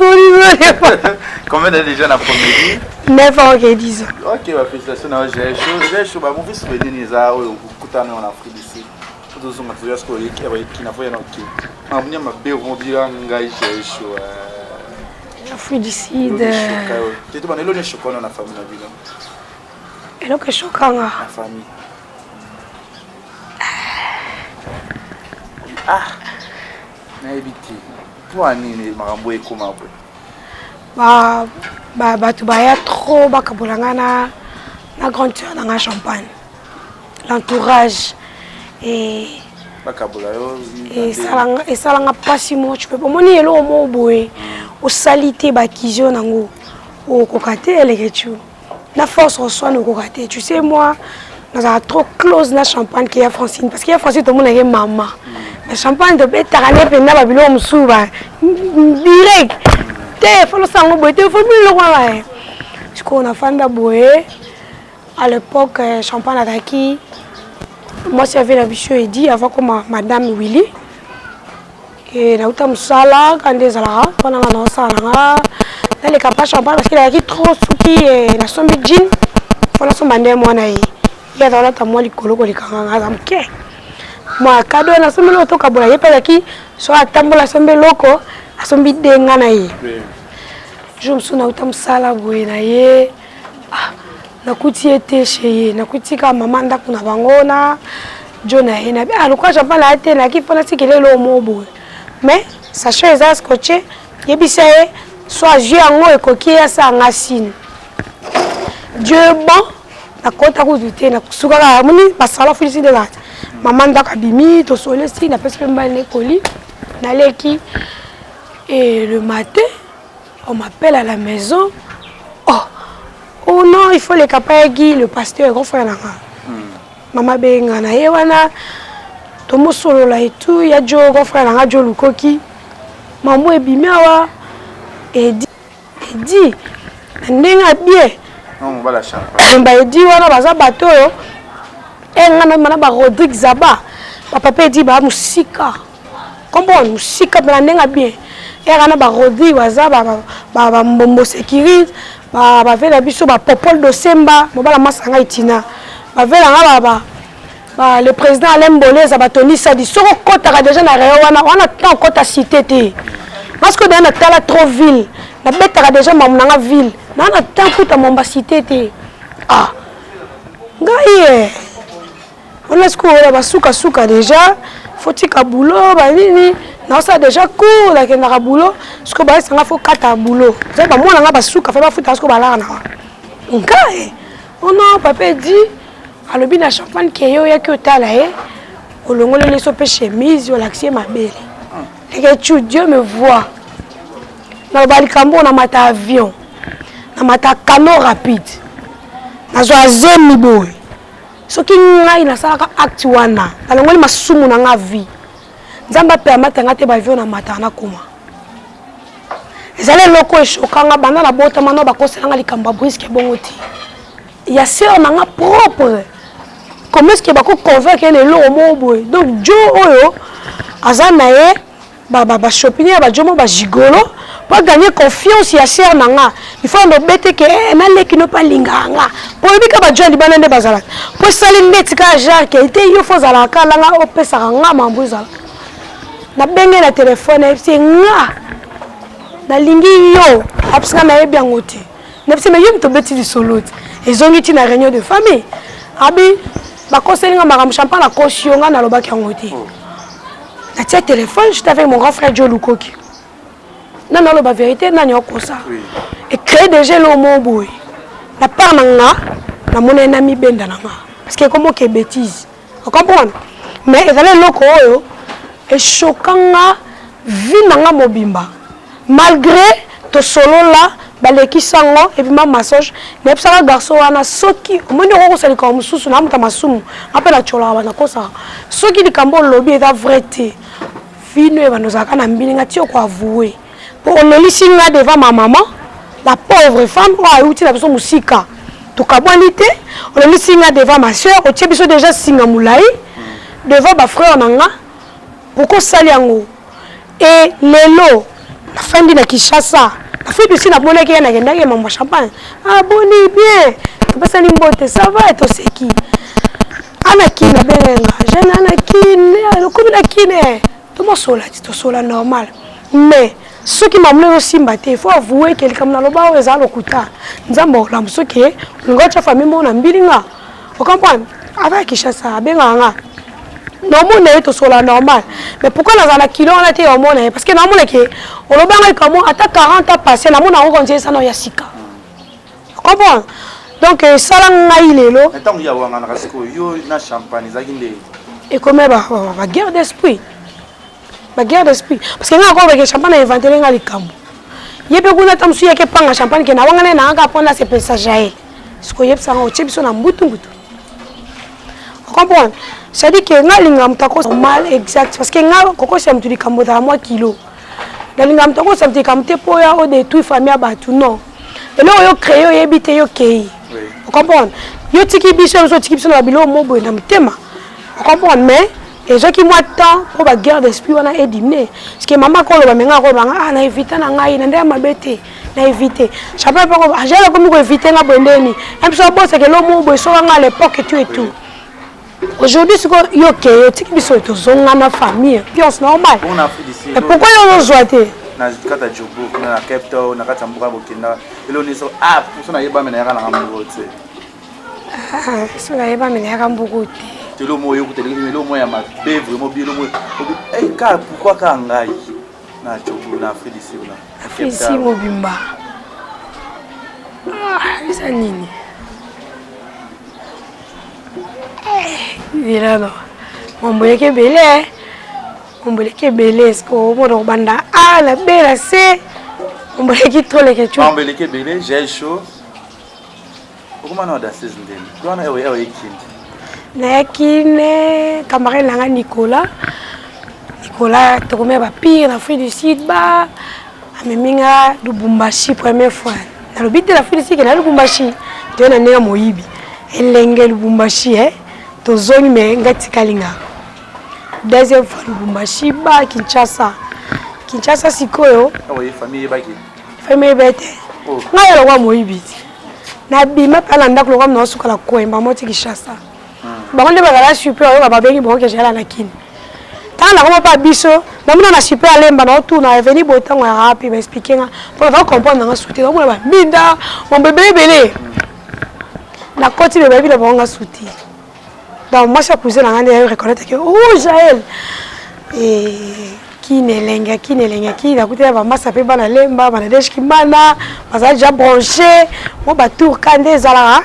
Combien d'années déjà na Promedi 9 ans, ok, 10 ans. Ok, ba félicitations na Jael Show. Jael Show, ba mauvais souvenir ni za oyo kutana en Afrique du Sud. Tozonga toya sikoyo oyeki awa oyeki na voya na oke mamunya mabe okomobila ngai jaesho Afrique du Sud. Te tobanda eloko eshoka wana na famille na bino. Eloko eshokanga. Na famille. Ah nayebi te mpo nini makambo ekoma boye. Ba ba bato baya trop bakabola nga na na grande sœur na nga champagne. L'entourage et bakabola yo esalanga mpasi moko tu peux omoni eloko moko boye osali te bakizio nango okoka te eleke tu na force oswana okoka te tu sais moi nazala trop close na champagne ke ya francine parce que ya francine tomonake mama mais champagne tobetaka nde mpenza babiloko mosusu ba direct te folosala yango boye te fo biloko wana sikoyo nafanda boye À l'époque, euh, Champagne azalaki mwasi ya vie na biso edi avant koma madame Willy. Et nauta mosala ka nde ezalaka mpona nga naosala na nga naleka pa champagne parce que ezalaki trop soki eh, nasombi jean mpo nasomba nde mwana ye ye aza kolata mwa likolo koleka nga nga aza moke mwa kado nasombi eloko tokabola ye mpe azalaki so atambola asombi eloko asombi de nga na ye jour mosusu nauta mosala boye na ye Ah, nakuti ye te chez ye nakuti kaka mama ndako na bango na jo na ye na ah, lokola champagne aya te nayaki mpo natikela eloko moko boye mais sachet eza scotché yebisa ye so azwi yango ekoki ye asala nga signe dieu bon. Nakota kutu te, nasukaka moni basala fulisi nde kaka. Mama ndako abimi, tosolesi, napesi mpe mobali na ekoli, naleki. Et le matin, on m'appelle à la maison. Oh, oh non, il faut les kapayaki, le pasteur, grand frère nanga. Mama benga na ye wana, tomosolola et tout, ya jo grand frère nanga jo lukoki. Mambo ebimi awa, edi edi na ndenge ya bien. Ba edi wana baza bato oyo e nga na mana ba Rodrigue Zaba, ba papa edi ba musika. Comprendre musika na ndenge ya bien. Era na ba Rodrigue baza ba ba ba mbombo sécurité, ba ba vela biso ba Popol Dosemba, mobala masanga itina. Ba vela nga ba ba ba le président Alain Boleza ba Tony Sadi soko kotaka déjà na rayon wana wana temps kota cité te. Parce que na tala trop ville, na betaka déjà mamu nanga ville. Na na temps kuta momba cité te. Ah. Ngai eh. Wana sikoyo basuka suka déjà faut tika boulot ba nini naosala déjà cours nakendaka boulot sikoyo bayesanga faut kata boulot eza bamwana nga basuka fe bafuta sikoyo balaka na ngai oh non papa edi alobi na champagne ke ye oyaki otala ye olongoleli so mpe chemise olakisi ye mabele leke Dieu me voit naloba likambo oyo namata avion namata canot rapide nazwa zemi boye soki ngai nasalaka acte wana nalongoli masumu na nga vie nzambe apermettre nga te bavio na mataka nakoma ezali eloko eshoka nga banda nabotama no bakosela nga likambo ya briske bongo te ya sœur na nga propre comment est-ce que bako convaincre ye na eloko moko boye donc jo oyo aza na ye ba shopping ya bajomo bagigolo po gagner confiance ya sœur na nga il faut ando bete ke eh, naleki no mpe alingaka nga po oyebi ka bajo ya libanda nde bazalaka po esali ndeti kaka genre ke te yo fo ozalaka kala nga opesaka nga mambo ezala nabenge na telefone ayebisi nga nalingi yo apesi nga nayebi yango te nayebisi me yo moto obeti lisolo te ezongi ti na réunion de famille abi bakoseli nga makambo champagne akosi yo nga nalobaki yango te natia téléphone, j'étais avec mon grand frère Joe Lukoki nani aloba vérité nani okosa e créer déjà eloko moko boye na part na nga namona ye na mibenda na nga parce que ekomoke bêtise ocomprendre mais ezali eloko oyo eshoka nga vie na nga mobimba malgré tosolola balekisi yango ebima massage nayebisaka garçon wana soki omoni okokosa likambo mosusu na moto masumu nga mpe natyolaka banakosaka soki likambo olobi eza vrai te vino ebanda ozalaka na mbilinga ti okoavoue mpo olelisi nga devant ma maman, la pauvre femme oyo ayuti na biso mosika tokabwani te olelisi nga devant ma soeur otie biso déjà singa molai devant bafrère na nga pourquoi osali yango e lelo nafandi na Kinshasa Afrique du Sud namonaki ye nakendaki ye mambo champagne ah boni bien topesani mbote ça va toseki ana kine abengenga jeune ana kine okomi na kine tomosola ti tosola normal mais soki mamulo ezosimba te il faut avouer ke likambo naloba oyo eza lokuta nzambe olamu soki olinga otya famille moko na mbilinga ocomprendre ava Kinshasa abengaka nga naomona ye tosola normal mais pourquoi nazala na kilo wana te omona ye parce que naomona ke olobanga likambo ata 40 ans passé namona yango konzi esana ya sika comprendre donc esala ngai lelo ntango ya wanganaka sikoyo yo na champagne ezalaki nde ekomi baguerre d'esprit baguerre d'esprit parce que ngai akobeke champagne ainventele nga likambo ye mpe kuna ata mosu yaki epanga champagne ke nawangana ye nangaka mpona asepelisa jael sikoyo oyebisanga otie biso na mbutu mbutu comprendre c'est-à-dire que nga alingaka moto akosa mal exact parce que nga kokosa moto likambo ezala mwa kilo nalingaka moto akosa moto likambo te mpo oya odétruire famille ya bato non eloko yo créé oyebi te yo kei ocomprendre yo tiki biso biso otiki biso na babiloko mo boye na motema ocomprendre mais ezwaki mwa temps mpo baguerre d'esprit wana ediminuer parce que mama akoloba me nga akolobanga ah na évite na ngai na nde ya mabe te na évite champagne mpe angele akomi koévite nga boye ndeni ya biso abosaka elo mo boye soka nga à l'époque et tout et tout aujourd'hui sikoyo yo keye otiki biso tozonga na famille ambiance normale mais pourquoi yo ozozwa te na kati ya Joburg kuna na Cape Town na kati ya mboka bokenda elo nyonso ah poso nayebami nayaka nanga moko te so nayebami nayaka mbuku te elo moko yokuta elo moko ya mabe vraiment bi elo moko ka pourquoi kaka ngai na Joburg na Afrique du Sud na Afrique du Sud mobimba eza nini? Elano mambo eleki ebele, mambo eleki ebele. Est-ce que omona kobanda A na B na C? Mambo eleki trop, leke. Mambo eleki ebele. Jael Show, okoma na danseuse ndeni wana ewe ewe ekindi? Nayaki ne camarade na nga Nicolas. Nicolas, tokomi ya bapire na Afrique du Sud, ba amemi nga Lubumbashi première fois. Nalobi te na Afrique du Sud na Lubumbashi, toye na ndenge moyibi elenge Lubumbashi, eh? Tozongi, me nga tikali nga deuxième fois Lubumbashi, ba Kinshasa. Kinshasa sikoyo. Famille eyebaki? Famille eyeba te. Ngai ya lokwa moyibi te, nabima mpe na ndako lokwa naosuka na koyemba moti Kinshasa. Bango nde bazala super oyo babengi bango ke na kini. Ntango nakoma mpa biso, namona na super alemba na otuna eveni boye. Ntango ya rapi, baexpliquer nga mpona va comprendre nanga sute. Naomona baminda mambo ebele ebele, nakoti me bayebi na bango nga suti. Donc mwasi ya cousin na nga nde ayo reconnaître ke oh, Jael kini elenge, kini elenge kini. Nakutela bamasa mpe bana Lemba, bana Desh Kimana, bazala déjà branché mo batour ka nde ezalaka.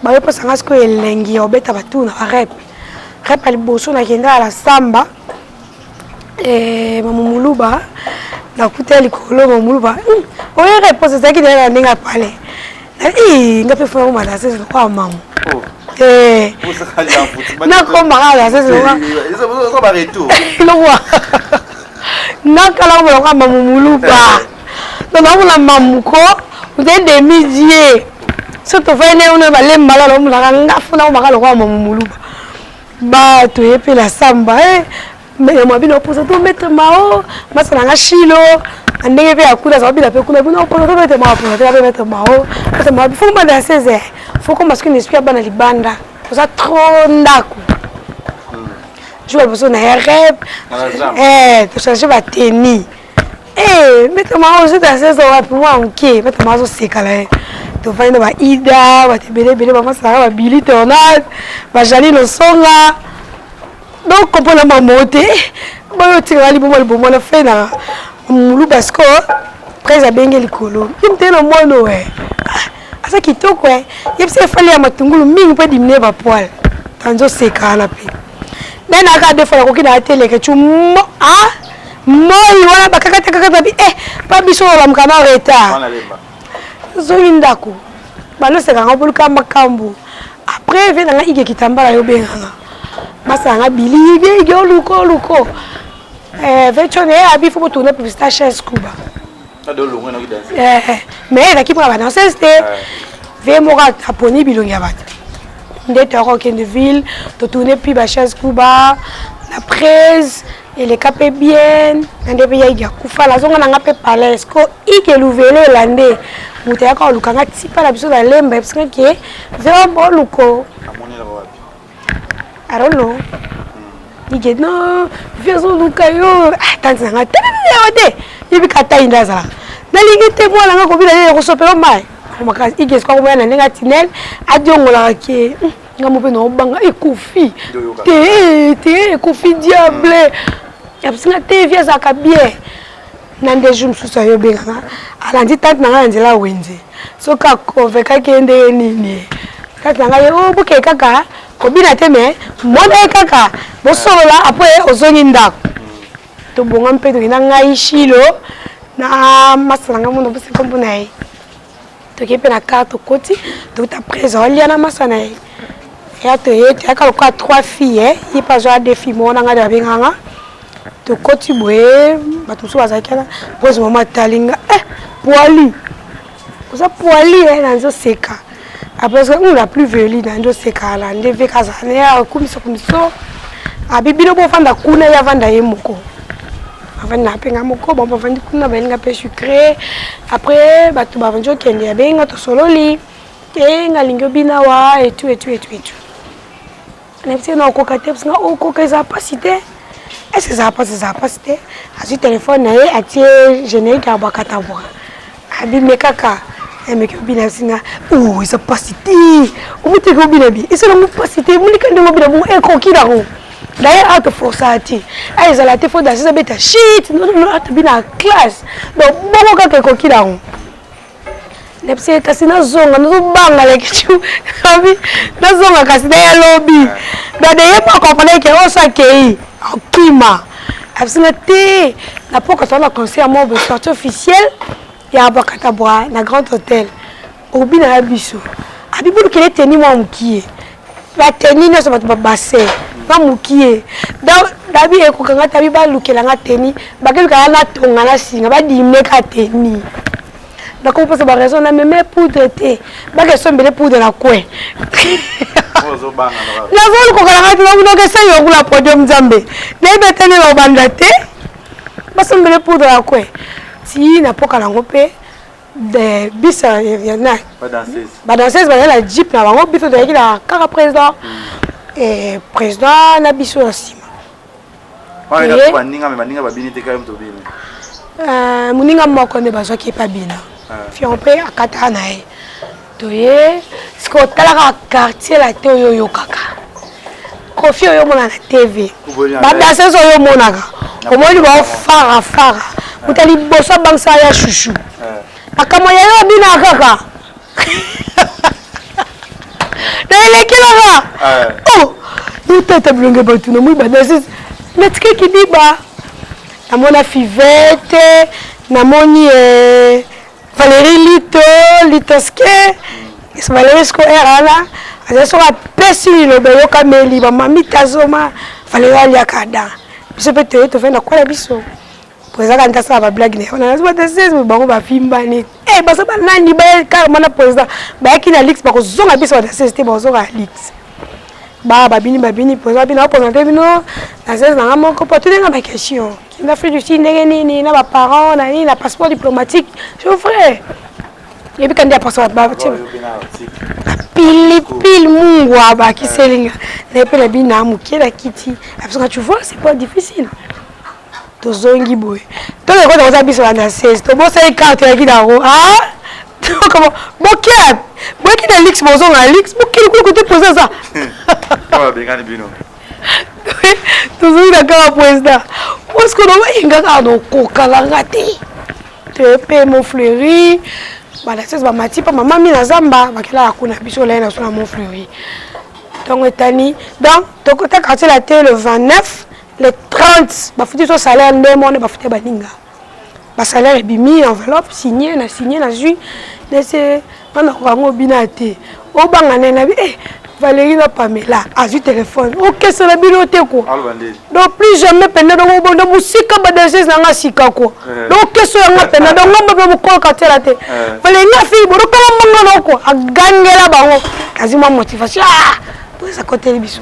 Bayopesanga sikoyo elengi ya kobeta batour na barep. Rep ya liboso nakendaka na samba mamumuluba, nakuta likolo mamuluba oyo réponse ezalaki deya na ndenge ya pale. Nga mpe fona koma danseuse lokola mamu, nakomaka danseuse lokola nakala komona lokola mamu muluba. Donc naomona mamu ko ozali demi dieu so tofai ne una balembala, naomonaka nga fona komaka lokola mamu muluba. Bato ye mpe na samba ya mabina oposa to maître Mao, masa na nga Shilo na ndenge mpe ya kuna azala bina mpe kuna bino oposa to maître Mao, oposa te mpe maître Mao. Maître Mao, faut kobanda ya 16 heures, faut koma soki na esprit ya bana libanda, oza trop ndako. Jour ya liboso na ye rep, tochange bateni. Maître Mao ozota 16 heures wapi? Mwa moke maître Mao azosekala ye. Tovandi na baida, bato ebele ebele, bamasalaka babili tornade, bajali losonga. Donc comprendre mamo te, boyo otikaka liboma liboma na fe na moluba. Sikoyo prese abenge likolo ye mutee na mwana oyo aza kitoko, ye bisa efali ya matungulu mingi mpo ediminuer bapoils. Tanzoseka wana mpe nde nayaka deux fois, nakoki na ateleke tu mo ah moi wana bakakata kakata bi pa biso olamuka na retard, zongi ndako, balosekanga boluka makambo. Après ve nanga ige kitambala, yo obenganga masala nga bili ige ige oluko oluko ve tione abi faut botourner publicité chaise kuba, mais ezalaki mpona badanseuse te. Ve moko aponi bilongi ya bato nde toyaka kokende ville, totourne puis bachaise kuba na prese eleka mpe bien. Na nde mpe ya ige akufa, nazonga nanga mpe palais ko ige luvelela nde moto ayaka koluka nga tipa na biso na Lemba, ebisinga ke ve oluko. I don't know. Ige no vi azoluka yo tanti nanga telelelewa te, yebi ka tai nde azalaka nalingi te mwana nga kobina ye kosopela mai makasi. Ige sikoyo akomoya na ndenge atinel adiongolaka ke nga mo mpe naobanga ekufi te te ekufi diable abisinga te vi azalaka bien. Na nde jour mosusu ayo obenganga, alandi tante na ngai na nzela wenze, soki akonvekaki ye ndenge nini tante na ngai ye o bokee kaka kobina te, me mona ye kaka bosolola. Apres ozongi ndako, tobonga mpe tokenda ngai Shilo na masa na ngai mona bosi nkombo na ye. Tokei mpe na car, tokoti, tokuta prese aolia na masa na ye. Ya toye, toyaka lokola trois filles, ye mpe azwa deux filles moko na ngai babenganga. Tokoti boye, bato mosusu bazalaki wana. Prese mama atali nga: "Poili oza poili." Na nzoseka. Après la plus veli na nzoseka na nde ve kazala ne akumisa kumiso abi bino bovanda kuna, ye avanda ye moko, avandi na mpe nga moko. Bon, bavandi kuna, bayelinga mpe sucré. Après bato bavandi okende, abenga, tosololi e nga alingi obina wa etu etu etu etu. Nayebi te na okoka te parce nga okoka ezala mpasi te. Est-ce ezala mpasi? Ezala mpasi te. Azwi telefone na ye, atie générique ya bwakatabwa, abime kaka emeki obina singa o eza mpasi te. Omuteki obina bi esalango mpasi te, molika ndenge obina bongo ekoki nango. D'ailleurs awa toforçaka te, a ezala te faut danseuse abeta shit non, atobina classe. Donc bongo kaka ekoki nango. Nayebisi kasi nazonga, nazobanga lekitu abi nazonga kasi na ya lobi. Donc ye mpo acomprendre ke oso akei akima abisinga te na poka toza na concert moko boye, sortie officielle ya Abakatabwa na Grand Hôtel, obina na biso. Abi bolukela eteni mwa mokie, bateni nyonso bato babase mwa mokie. Donc dabi ekokanga te, abi balukelanga teni, bakelukanga natonga na singa badimeka teni. Nakomopesa baraison na meme poudre te, bakesombele poudre na coin. Nazolukoka nanga te, nakunoka esali yokula podium. Nzambe, nayebi ete nde naobanda te, basombele poudre na coin ti na poka nango. Mpe biso na badanseuse bazali na jeep na bango, biso tozalaki na kaka président, président na biso na nsima. Baninga, me baninga babini te, kaka moto obini? Moninga moko nde bazwaki epa bina fion mpe akataka na ye. Toye sikoyo, otalaka quartier la te, oyo oyokaka Kofi, oyo omona na TV, badanseuse oyo omonaka, omoni baofarafara. Moto ya liboso abangisa ya shushu, makambo ya yo abinaka kaka na elekelaka. Oh, yo tata, bilonge bato namoni badanseuse, natikaki diba, namona Fivete, namoni Valérie Lito Litoske. Valérie siko ere wana azali, soki apesi liloba eyokameli. Bamami tazoma Valérie aliaka da biso mpe toye tofai na kola biso po ezalaka nde asala bablague na ye wana. Nazwa danseuse bango bavimbani, baza banani carrément na président bayaki na lix, bakozonga biso badanseuse te, bakozonga ya lix. Ba babini babini, président bino apresente bino danseuse nanga moko po atuninga baquestion: kende Afrique du Sud ndenge nini, na baparent na nini, na passeport diplomatique. Geoffrey yebi kandi ya passeport pilipili mungu abakiselinga na ye mpe na bino na mokie na kiti abisoka. Tu vois, c'est pas difficile. Tozongi boye, tokekota koza biso banda 16, tobosali carte yaki nango. Boke boyaki na lix, bozonga na lix, bokili kuna kote président aza. Babengani bino? Tozongi na kaka président parce que nobayenga kaka nokokalanga te. Toye mpe Montfleury, badanseuse bamati mpa mama mi na zamba, bakelaka kuna. Biso olai na so na Montfleury ntongo etani. Donc tokota quartier la te le 29, le 30 bafuti so salaire nde mona bafuti ya baninga, basalaire ebimi, enveloppe signé na signé, nazwi nese nga nakoka yango obina te. Obanga nde nabi Valérie na Pamela azwi telefone, okesela bino te quoi. Donc plus jamais penda. Donc obonda mosika, badanseuse na nga sika quoi. Donc okeso yanga penda, donc nga mpe mokolo katiela te. Valérie nga fille bodokala mbongo na quoi, agangela bango, azwi mwa motivation. Ah, po eza koteli biso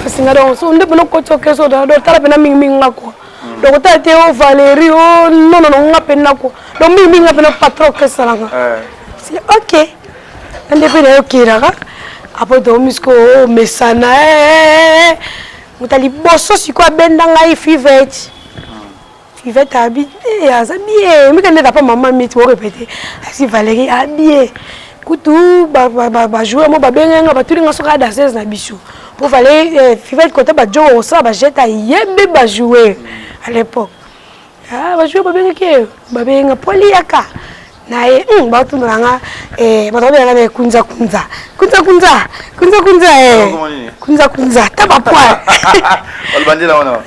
parce nga donc so nde mpena okoti okeso. Donc tala mpena mingimingi nga quoi. Donc otala te o Valérie o non non non, nga mpena quoi. Donc mingimingi nga mpena patron okesalanga, c'est ok. Nde mpe nayokelaka apres tokomi sikoyo omesana. Moto ya liboso sikoyo abenda ngai Fivete. Fivete abi aza bien, mika nde tapa mama miti orépété asi Valérie abie kutu bajoueur mo babengai nga, batuli nga soki adanseuse na biso po Valérie Fivete kote bajoko kosala bajete, ayebi bajoueur à l'époque. Bajoueur babengaki ye, babenga po aliyaka na ye. Batundaka nga, bato babengaka na kunza kunza kunza kunza kunza kunza kunza kunza ta bapoil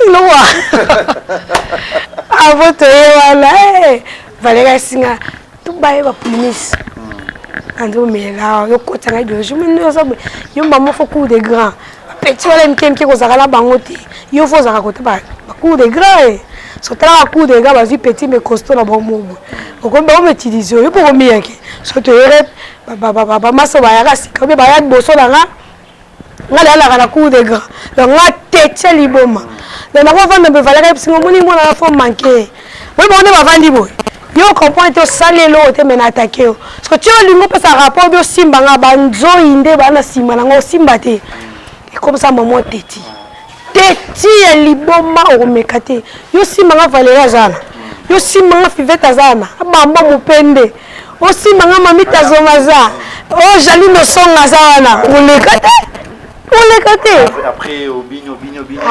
lowa. Avo toye wana, Valérie asinga tubaye bapolimise andi omela yokotanga idéologie mino oza boye. Yo mama faut cour de grand, bapeti wana mike mike kozalaka na bango te. Yo faut ozalaka kote bacour de grand. So talaka cour de grand, bazwi petit mais costaud na bango boye, okomi bango mautiliser yo mpo komiyaki. So toyere bamasa bayaka sika obe baya liboso na nga, nga nayalaka na cour de grand. Donc nga tetia liboma, donc nakovanda mpe valaka yebisinga omoni mwana na faut manque boye, bango nde bavandi boye. Yo comprendre te, osali eloko te, me na atake yo parce que ti olingi opesa rapport obi osimba nga banzoi nde baa na nsima nango, osimba te. Ekomisa mama teti teti ya liboma, okomeka te. Yo simba nga Valérie aza na yo, simba nga Fivete aza na abamba mopende, osimba nga mami tazonga aza o Jaline Osonga aza wana, oleka te, oleka te.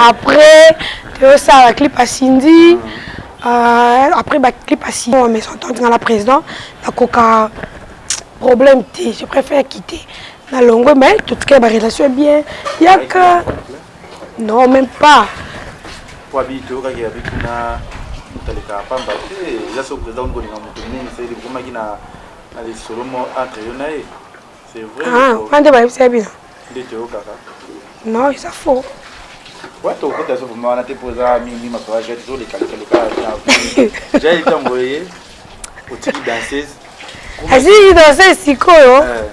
Après toyosala clip asindi. Après baclip asindi, mais entente nga na président nakoka problème te, je préfère quitter. Nalongwe mais totikala ba relation bien. Yaka. Non, même pas. Po abi toyokaki abi kuna moto alekaka pamba te eza soki président kolinga moto mingi seli okomaki na na lisolo mo entre yo na ye. C'est vrai. Ah, wana nde bayebisa bino. Nde toyokaka. Non, eza faux. Ouais, tokota so vraiment wana te mpo eza mingi masolo ya jete tozolekalekaleka jael ntango ye otiki danseuse aziki danseuse sikoyo eh.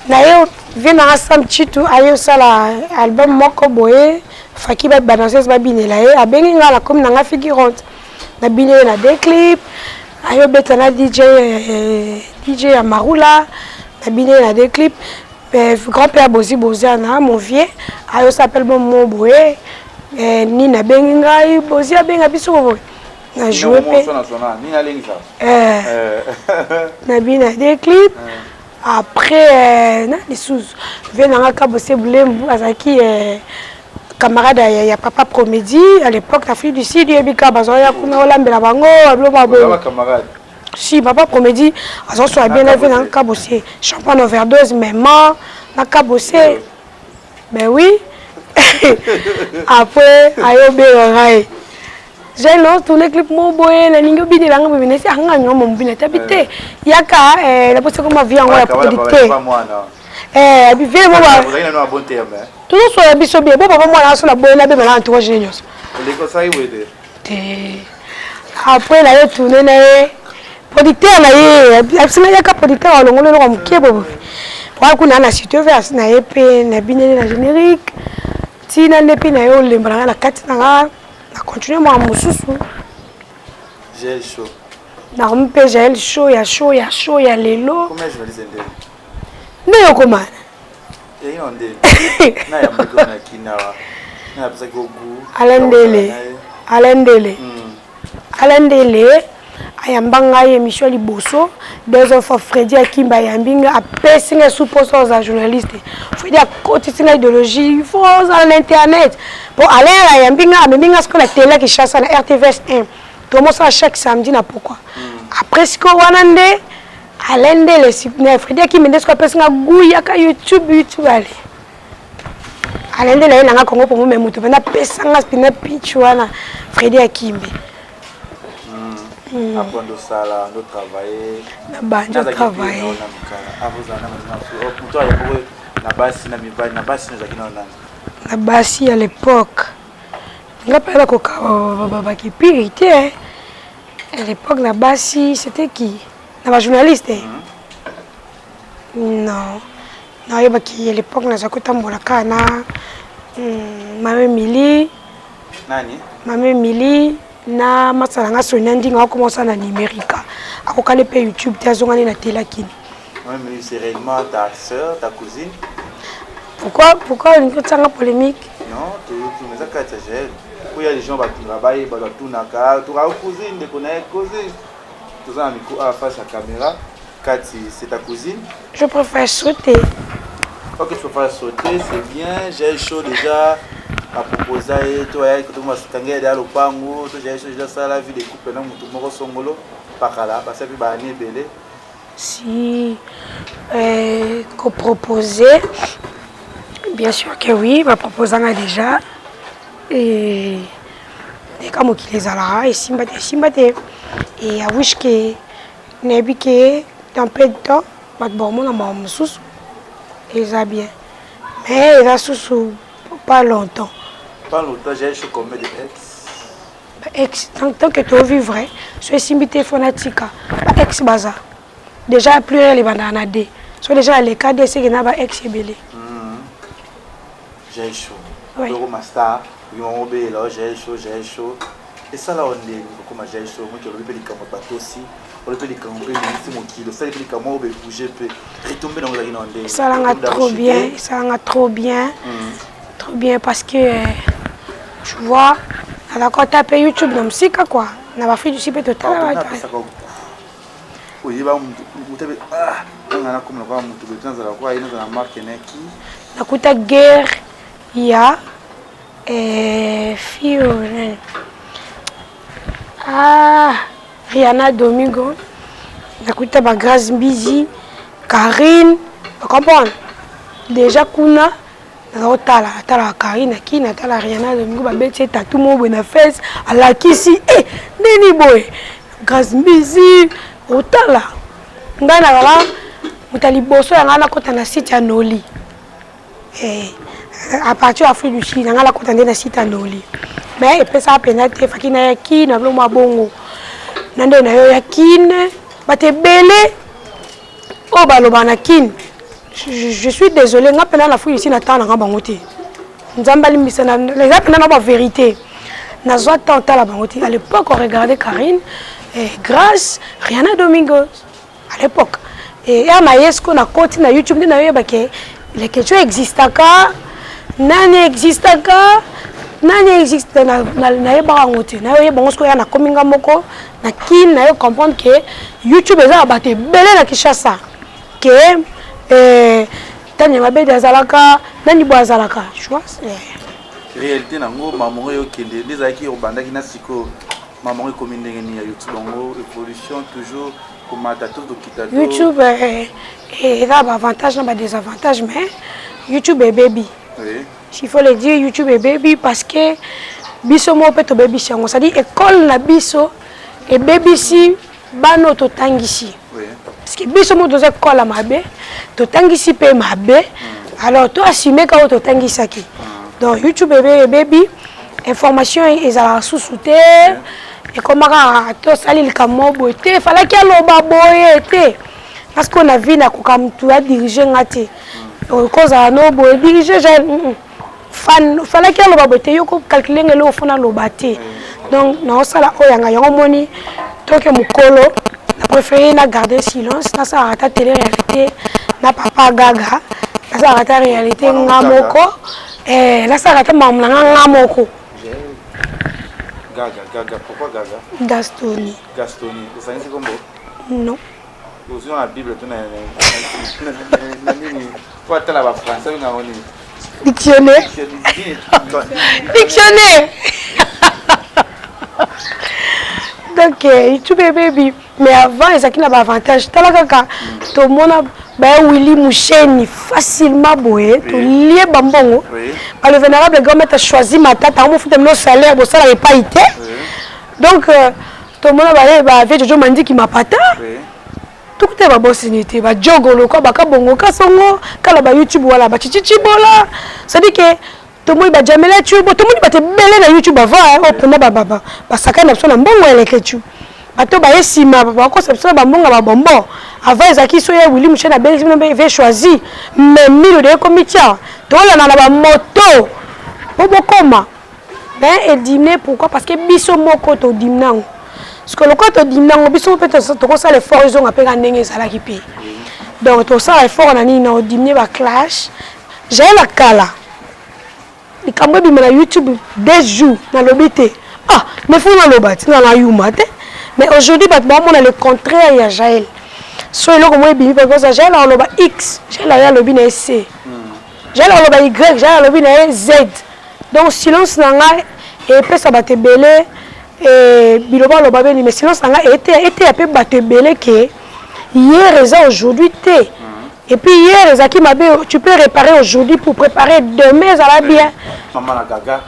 Na ye vie nanga Sam Tshitu aye osala album moko boye faki ba danseuse babinela ye abengi nga nakomi nanga figurante nabini ye na deux clip aye obeta na DJ eh, DJ ya Marula nabini ye na deux clip eh, grand père Bozi Boziana mon vieux aye osala pe album moko boye eh, nini abengi ngai Bozi abenga biso boye na joue pe eh, nabini na deux clip Après euh, na lisusu vie na nga Kabose Bulembu azalaki euh, camarade ya, ya papa Promedi à l'époque na Afrique du Sud yebi kaka bazalaki kuna olambela bango biloko ya boye si papa Promedi azosala bien na vie na nga Kabose champagne overdose maman na Kabose ben oui après ayobenga ngai Jeune no tourner clip mo boye na ningi obinela nga boye nesi anga nyoma mobina te abi te yaka eh, na posa koma vie yango ya producteur eh abi vie mo ba tozosola biso bien bo papa mwana asola boye na bema na entourage ne nyonso te après na ye tourner na ye producteur na ye abisinga yaka producteur alongoli eloko moke boye wana kuna na site verse na ye mpe na bineli na générique ntina nde mpe na ye olemba na ngai na kati na ngai Na continuer mwa mosusu. Jael show. Nakomi mpe Jael show ya show ya show ya lelo. Combien journaliste nde? Nde yokoma. Eyo nde. Na ya moto na kinawa. Na pesaki ogu. Alain Ndele. Alain Ndele. Alain Ndele ayamba ngai émission liboso deux fois Freddy Akimba ayambi ngai apesi ngai sous poste oza journaliste Freddy akotisi ngai idéologie il faut ozala na internet po Alain ayambi ngai amemi ngai sikoyo na télé ya Kinshasa na RTVS 1 tomosala chaque samedi na pokwa après sikoyo wana nde Alain Ndele na Freddy Akimba nde sikoyo apesi ngai goût yaka YouTube YouTube ale Alain Ndele aye nanga Congo promo mais moto mpenza apesa nga mpenza pitch wana Freddy Akimbe. Hmm. Après ndosala ndo travailler na bandi travailler na basi na mibali na basi nazalaki na nani na basi à l'époque nga mpe nakoka bakipiri te à l'époque na basi c'était qui na bajournaliste non Nayebaki à l'époque naza kotambola kaka na hmm, mama Emilie. Nani? Mama Emilie na masala nga Sonia Ndinga akoma osala na numérique. Akokani mpe YouTube te azongani na telakini. Mama Emilie c'est réellement ta sœur, ta cousine? Pourquoi pourquoi olingi otianga polémique? Non, toyoki eza kati ya Jael. Po ya les gens batunga bayeba batunaka, toka cousine ndeko na ye cousine. Toza na micro awa face ya caméra. Kati, c'est ta cousine? Je préfère sauter. Ok, tu préfères sauter, c'est bien. J'ai chaud déjà à proposer to ya ko toma kanga ya lopango, to j'ai chaud déjà ça la vie de couple na mutu moko songolo pakala ba sapi ba année ebele. Si euh, ko proposer bien sûr que oui, ba proposanga déjà et ndeka mokili ezalaka esimba te esimba te et I wish que Nayebi ke dans peu de temps bato bakomona makambo mosusu eza bien mais eza susu pas longtemps. Pas longtemps, j'ai eu combien de ex? Ba ex tant, tant que to vivre so esimbi te fo natika ba ex baza déjà pluriel ebandaka na d so déjà aleka d seke na ba ex ebele. Mm. J'ai chaud. Oui. Okoma star, yo obela, j'ai chaud, j'ai chaud. Esala yo ndenge okoma Jael Show moki olobi mpe likambo batosi olobi mpe likambo mpe elingisi mokili osali mpe likambo moko bebouge mpe retombe nango ezalaki na ndenge esalanga trop bien esalanga trop bien mm. trop bien parce que euh, tu vois nazalaka ota mpe youtube na mosika kua na baafrique du sud mpe totala oyeba moto abe ah nanga nakoma lokola moto boye nazala kwa ye nazala marke naki nakuta guerre ya Eh, fille oyo nani? Ah, Rihanna Domingo. Nakuta ba Grace Mbizi, Karine, ba comprendre? Déjà kuna nazotala natalaka Karine aki natala Rihanna Domingo babeti ye tatu moko boye na fesse alakisi e eh, nini boye Grace Mbizi otala ngai nazala moto ya liboso ya ngai nakota na site ya Noli eh, à partir ya Afrique du Sud na ngai nakota nde na site ya Noli mais epesaka mpenza te faki na ya kine na biloko mwa bongo na nde na yo ya kine bato ebele oyo balobaka na kin je suis désolé nga mpena na Afrique ici na temps na nga bango te nzambe alimbisa eza mpena na ba vérité nazwa temps otala bango te à l'époque on regardait Karine et Grâce Rihanna Domingos à l'époque et ya na ye sikoyo nakoti na YouTube nde nayoyeba ke leketio existaka nani existaka nani existe nayebaka yango te nayoyeba yango sikoyo ya nakomi nga moko na kin nayo comprendre ke youtube eza na bato ebele na kinshasa ke eh, tania mabedi azalaka nani boye azalaka tu vois eh. réalité nango mamongo eyokende nde ezalaki obandaki na sikoyo mamongo ekomi ndenge nini ya youtube yango évolution toujours komata to tokita youtube eh, eh, eza baavantage na badésavantage mais youtube ebebi oui. Il faut le dire, YouTube ebebi parce que biso moko mpe tobebisi yango. C'est-à-dire école na biso ebebisi bana oyo totangisi. Parce que biso moko toza école ya mabe, totangisi mpe mabe. Alors to assumer ka oyo totangisaki. Donc YouTube ebebi information ezalaka susu te. ekomaka tosali likambo moko boye te efalaki aloba boye te parce que na vie nakoka motu adirige nga te okozala no boye dirige jael fan falaki aloba boye te yo kocalcule nga eloko fona aloba te donc naosala oyo yanga yango omoni toke mokolo na préféré na garder silence nasalaka ata télé réalité na papa gaga nasalaka ata réalité nga moko eh, nasalaka ata makambo na nga nga moko Gaga, Gaga, pourquoi Gaga? Gastoni. Gastoni, osangisi kombo? Non. Ozwi na Bible to na nini? Po atala ba français oyo nango nini? Dictionnaire. Dictionnaire. Donc, euh, YouTube baby. Mais avant, ezalaki na ba avantage. Tala kaka tomona ba Willy Musheni facilement boye, tolie ba mbongo. Ba le vénérable grand maître choisi matata, on mofuta mino salaire bosala epai te. Donc euh, tomona baye ba vieux Jojo Mandiki Mapata. Tokuta ba boss ni te, ba Jogolo kwa bakabongo kasongo, kala ba YouTube wala ba Chichi Chibola. C'est-à-dire que tomoni ba Jamela Tube, tomoni bato ebele na YouTube avant hein, oyo mpenza basakani na biso na mbongo ya Leketchou. Bato baye nsima bakosa biso na bambongo ya babonbon. Avant ezalaki so ya Willy Musheni abengisi bino mpe choisi mais milo de ekomi tia tolanda na bamoto mpo bokoma mais edimne pourquoi parce que biso moko todimne yango parce que lokola todimne yango biso mpe tokosala effort ezonga mpe ka ndenge ezalaki mpe donc tosala effort na nini na odimne baclash jael akala likambo ebima na youtube deux jours nalobi te ah mais fo naloba ti na yuma te mais aujourd'hui bato baomona le contraire ya jael so eloko moko ebimi mpe jael aloba x jael aye alobi na ye c jael aloba y jael alobi na ye z donc silence na ngai epesa bato ebele biloba aloba beni mais silence na ngai eteya mpe bato ebele ke hier eza aujourd'hui te et puis hier ezalaki mabe tu peux réparer aujourd'hui pour préparer demain ezala bien Maman la gaga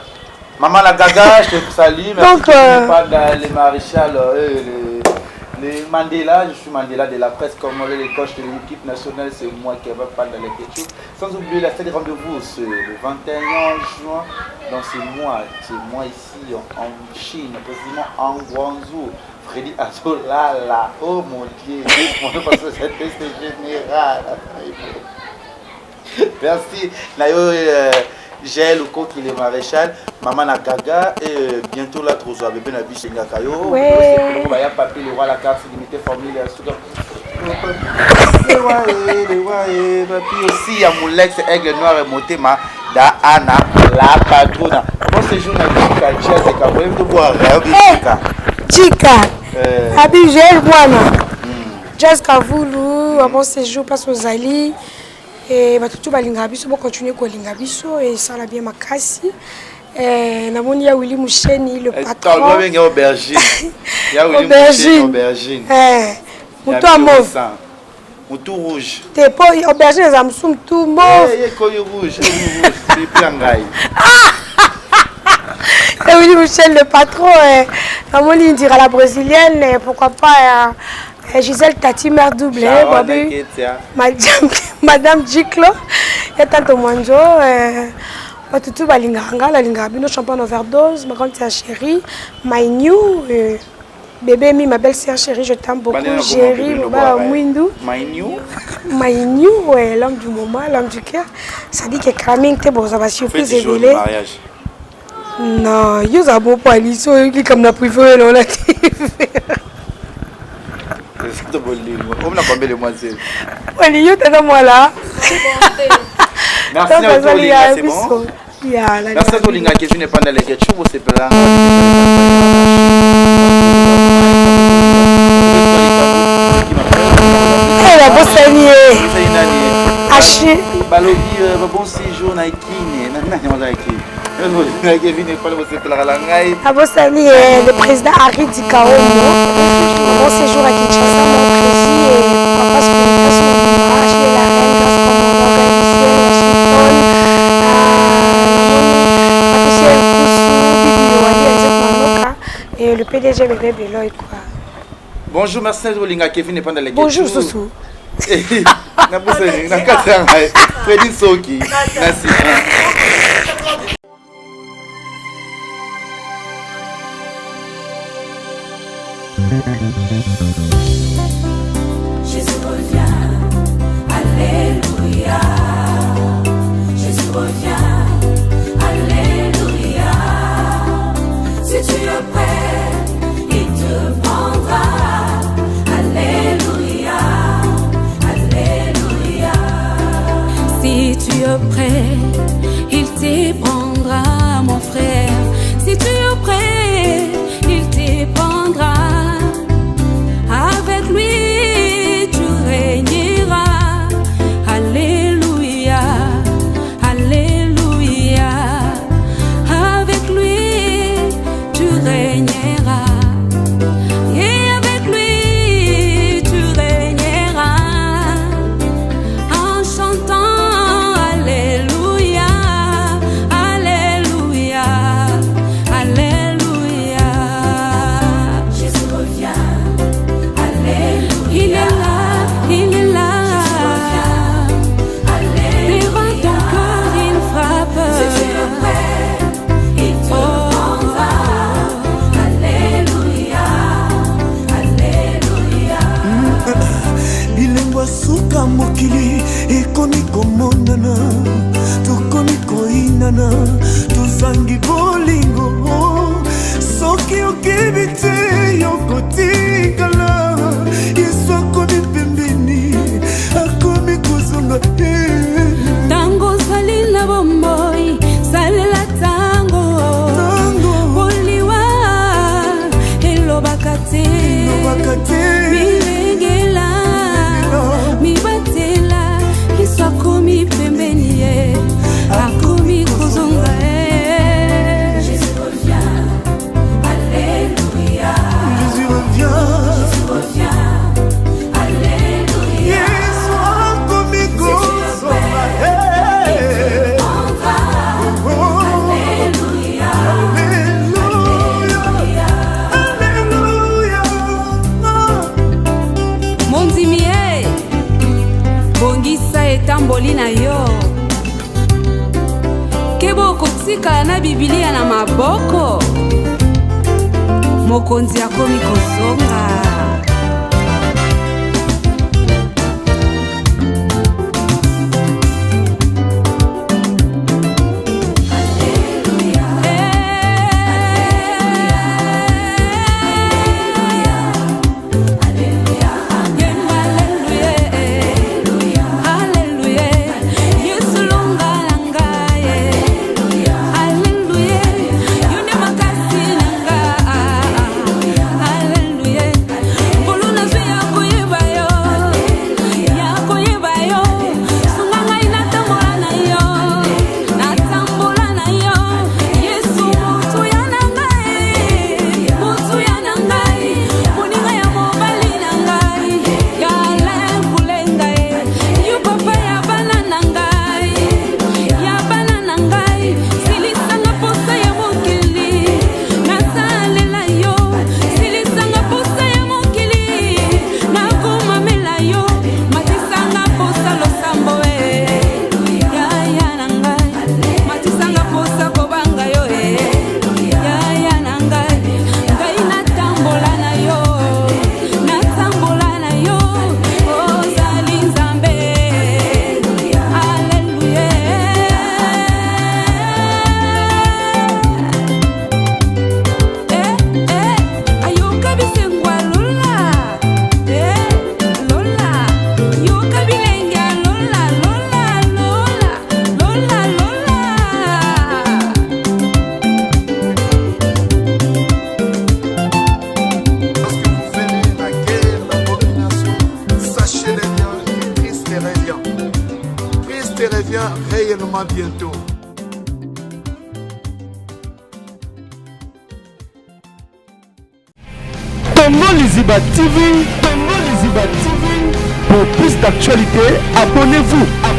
Maman la gaga je te salue merci donc euh... pas les maréchal euh, les, les Mandela je suis Mandela de la presse comme les coachs de l'équipe nationale c'est moi qui va parler les ketchup sans oublier la salle de rendez-vous c'est le 21 juin donc c'est moi c'est moi ici en Chine précisément en Guangzhou Freddy Azolala oh mon Dieu parce que c'est général merci na yo euh, Jaël Okoki le maréchal maman na gaga et euh, bientôt là tozwa bébé na biso engaka yo baya papi le roi la carte limité formule ya suka papi aussi ya molex aigle noir et motema da Anna la patrona bon séjour na Chika Jazz ekaboye tobwaka yo bisika Chika abi Jaël mwana Jazz Kavulu bon séjour place ozali e bato tu balingaka biso bocontinue kolinga biso esala bien makasi namoni ya Willy Musheni le patron aubergine aubergine moto ya mauve. Mutu rouge. Te po aubergine eza mosusu mutu mauve. Eh, ye koyi rouge, rouge, c'est ya ngai. Et oui, Michel le patron, eh, namoni Indira la brésilienne, eh, pourquoi pas eh, Gisèle Tati, mère double, eh, Babi, Madame, Madame Jiklo, ya Tanto Mwanjo, eh, bato tu balingaka nga, nalingaka bino champagne overdose, ma grande sœur chérie, my new, eh, Bébé mi ma belle sœur chérie, je t'aime beaucoup. Jerry, Mobala Mwindu. My new. My new, ouais, l'homme du moment, l'homme du cœur. Ça dit que Kraming te bon, ça va surprise ebele. Non, yo za bon po aliso oyoki comme na privé oyo na TV. Wali yo tata mwala. Merci na tolinga c'est bon. Merci na tolinga Kevin Epanda leke chubo sepela. Eh, nabosani ye ashi balobi euh, bon séjour na kine nani azalaki Kevin Epanda bosepelaka na ngai abosani ye le président Harry Dikaomo bon séjour à Kinshasa mon président et pourquoi pas Spiritas Mobimba Achille la reine Grâce Commandant Gaël Washington namoni Patricia Nkusu Bibi Yoali Isaac Manoka et le PDG Bébé Beloy quoi. Bonjour, merci Olinga Kevin Epanda Leke. Bonjour Soussou. Nabosani na kati ya ngai Freddy Soki na nsima. Jésus revient, Alléluia. Jésus revient, Alléluia. Si tu es prêt, il te prendra. Alléluia, Alléluia. Si tu es prêt, il te prendra, mon frère. Si tu es prêt, il te prendra. Avec lui, tu régneras. Alléluia, Alléluia. Avec lui, tu régneras. Et avec lui, tu régneras. En chantant Alléluia, Alléluia, Alléluia. Jésus revient, Alléluia. Il est là, il est là. Jésus revient, Alléluia. Devant ton cœur, il frappe. Si tu es prêt, il te prendra. Alléluia, Alléluia. Bilembo ya suka mokili ekomi komonana tokomi koyinana tozangi bolingo soki okebi te yokotikala yesu akomi pembeni akomi kozonga te Ntango ozali na bomoi salela ntango boliwa elobaka te elobaka te milengela mibatela yesu akomi pembeni ye akomi kozonga ye Jésus revient, Alléluia. Jésus revient. Jésus revient, Alléluia. Yesu akomi kozonga eh. Oh. Alléluia. Alléluia. Alléluia. Mondimi ye bongisa etamboli na yo keba okotikala na bibilia na maboko mokonzi akomi kozonga. Alléluia. Christ revient réellement bientôt. Congo Liziba TV, Congo Liziba TV. Pour plus d'actualités, abonnez-vous.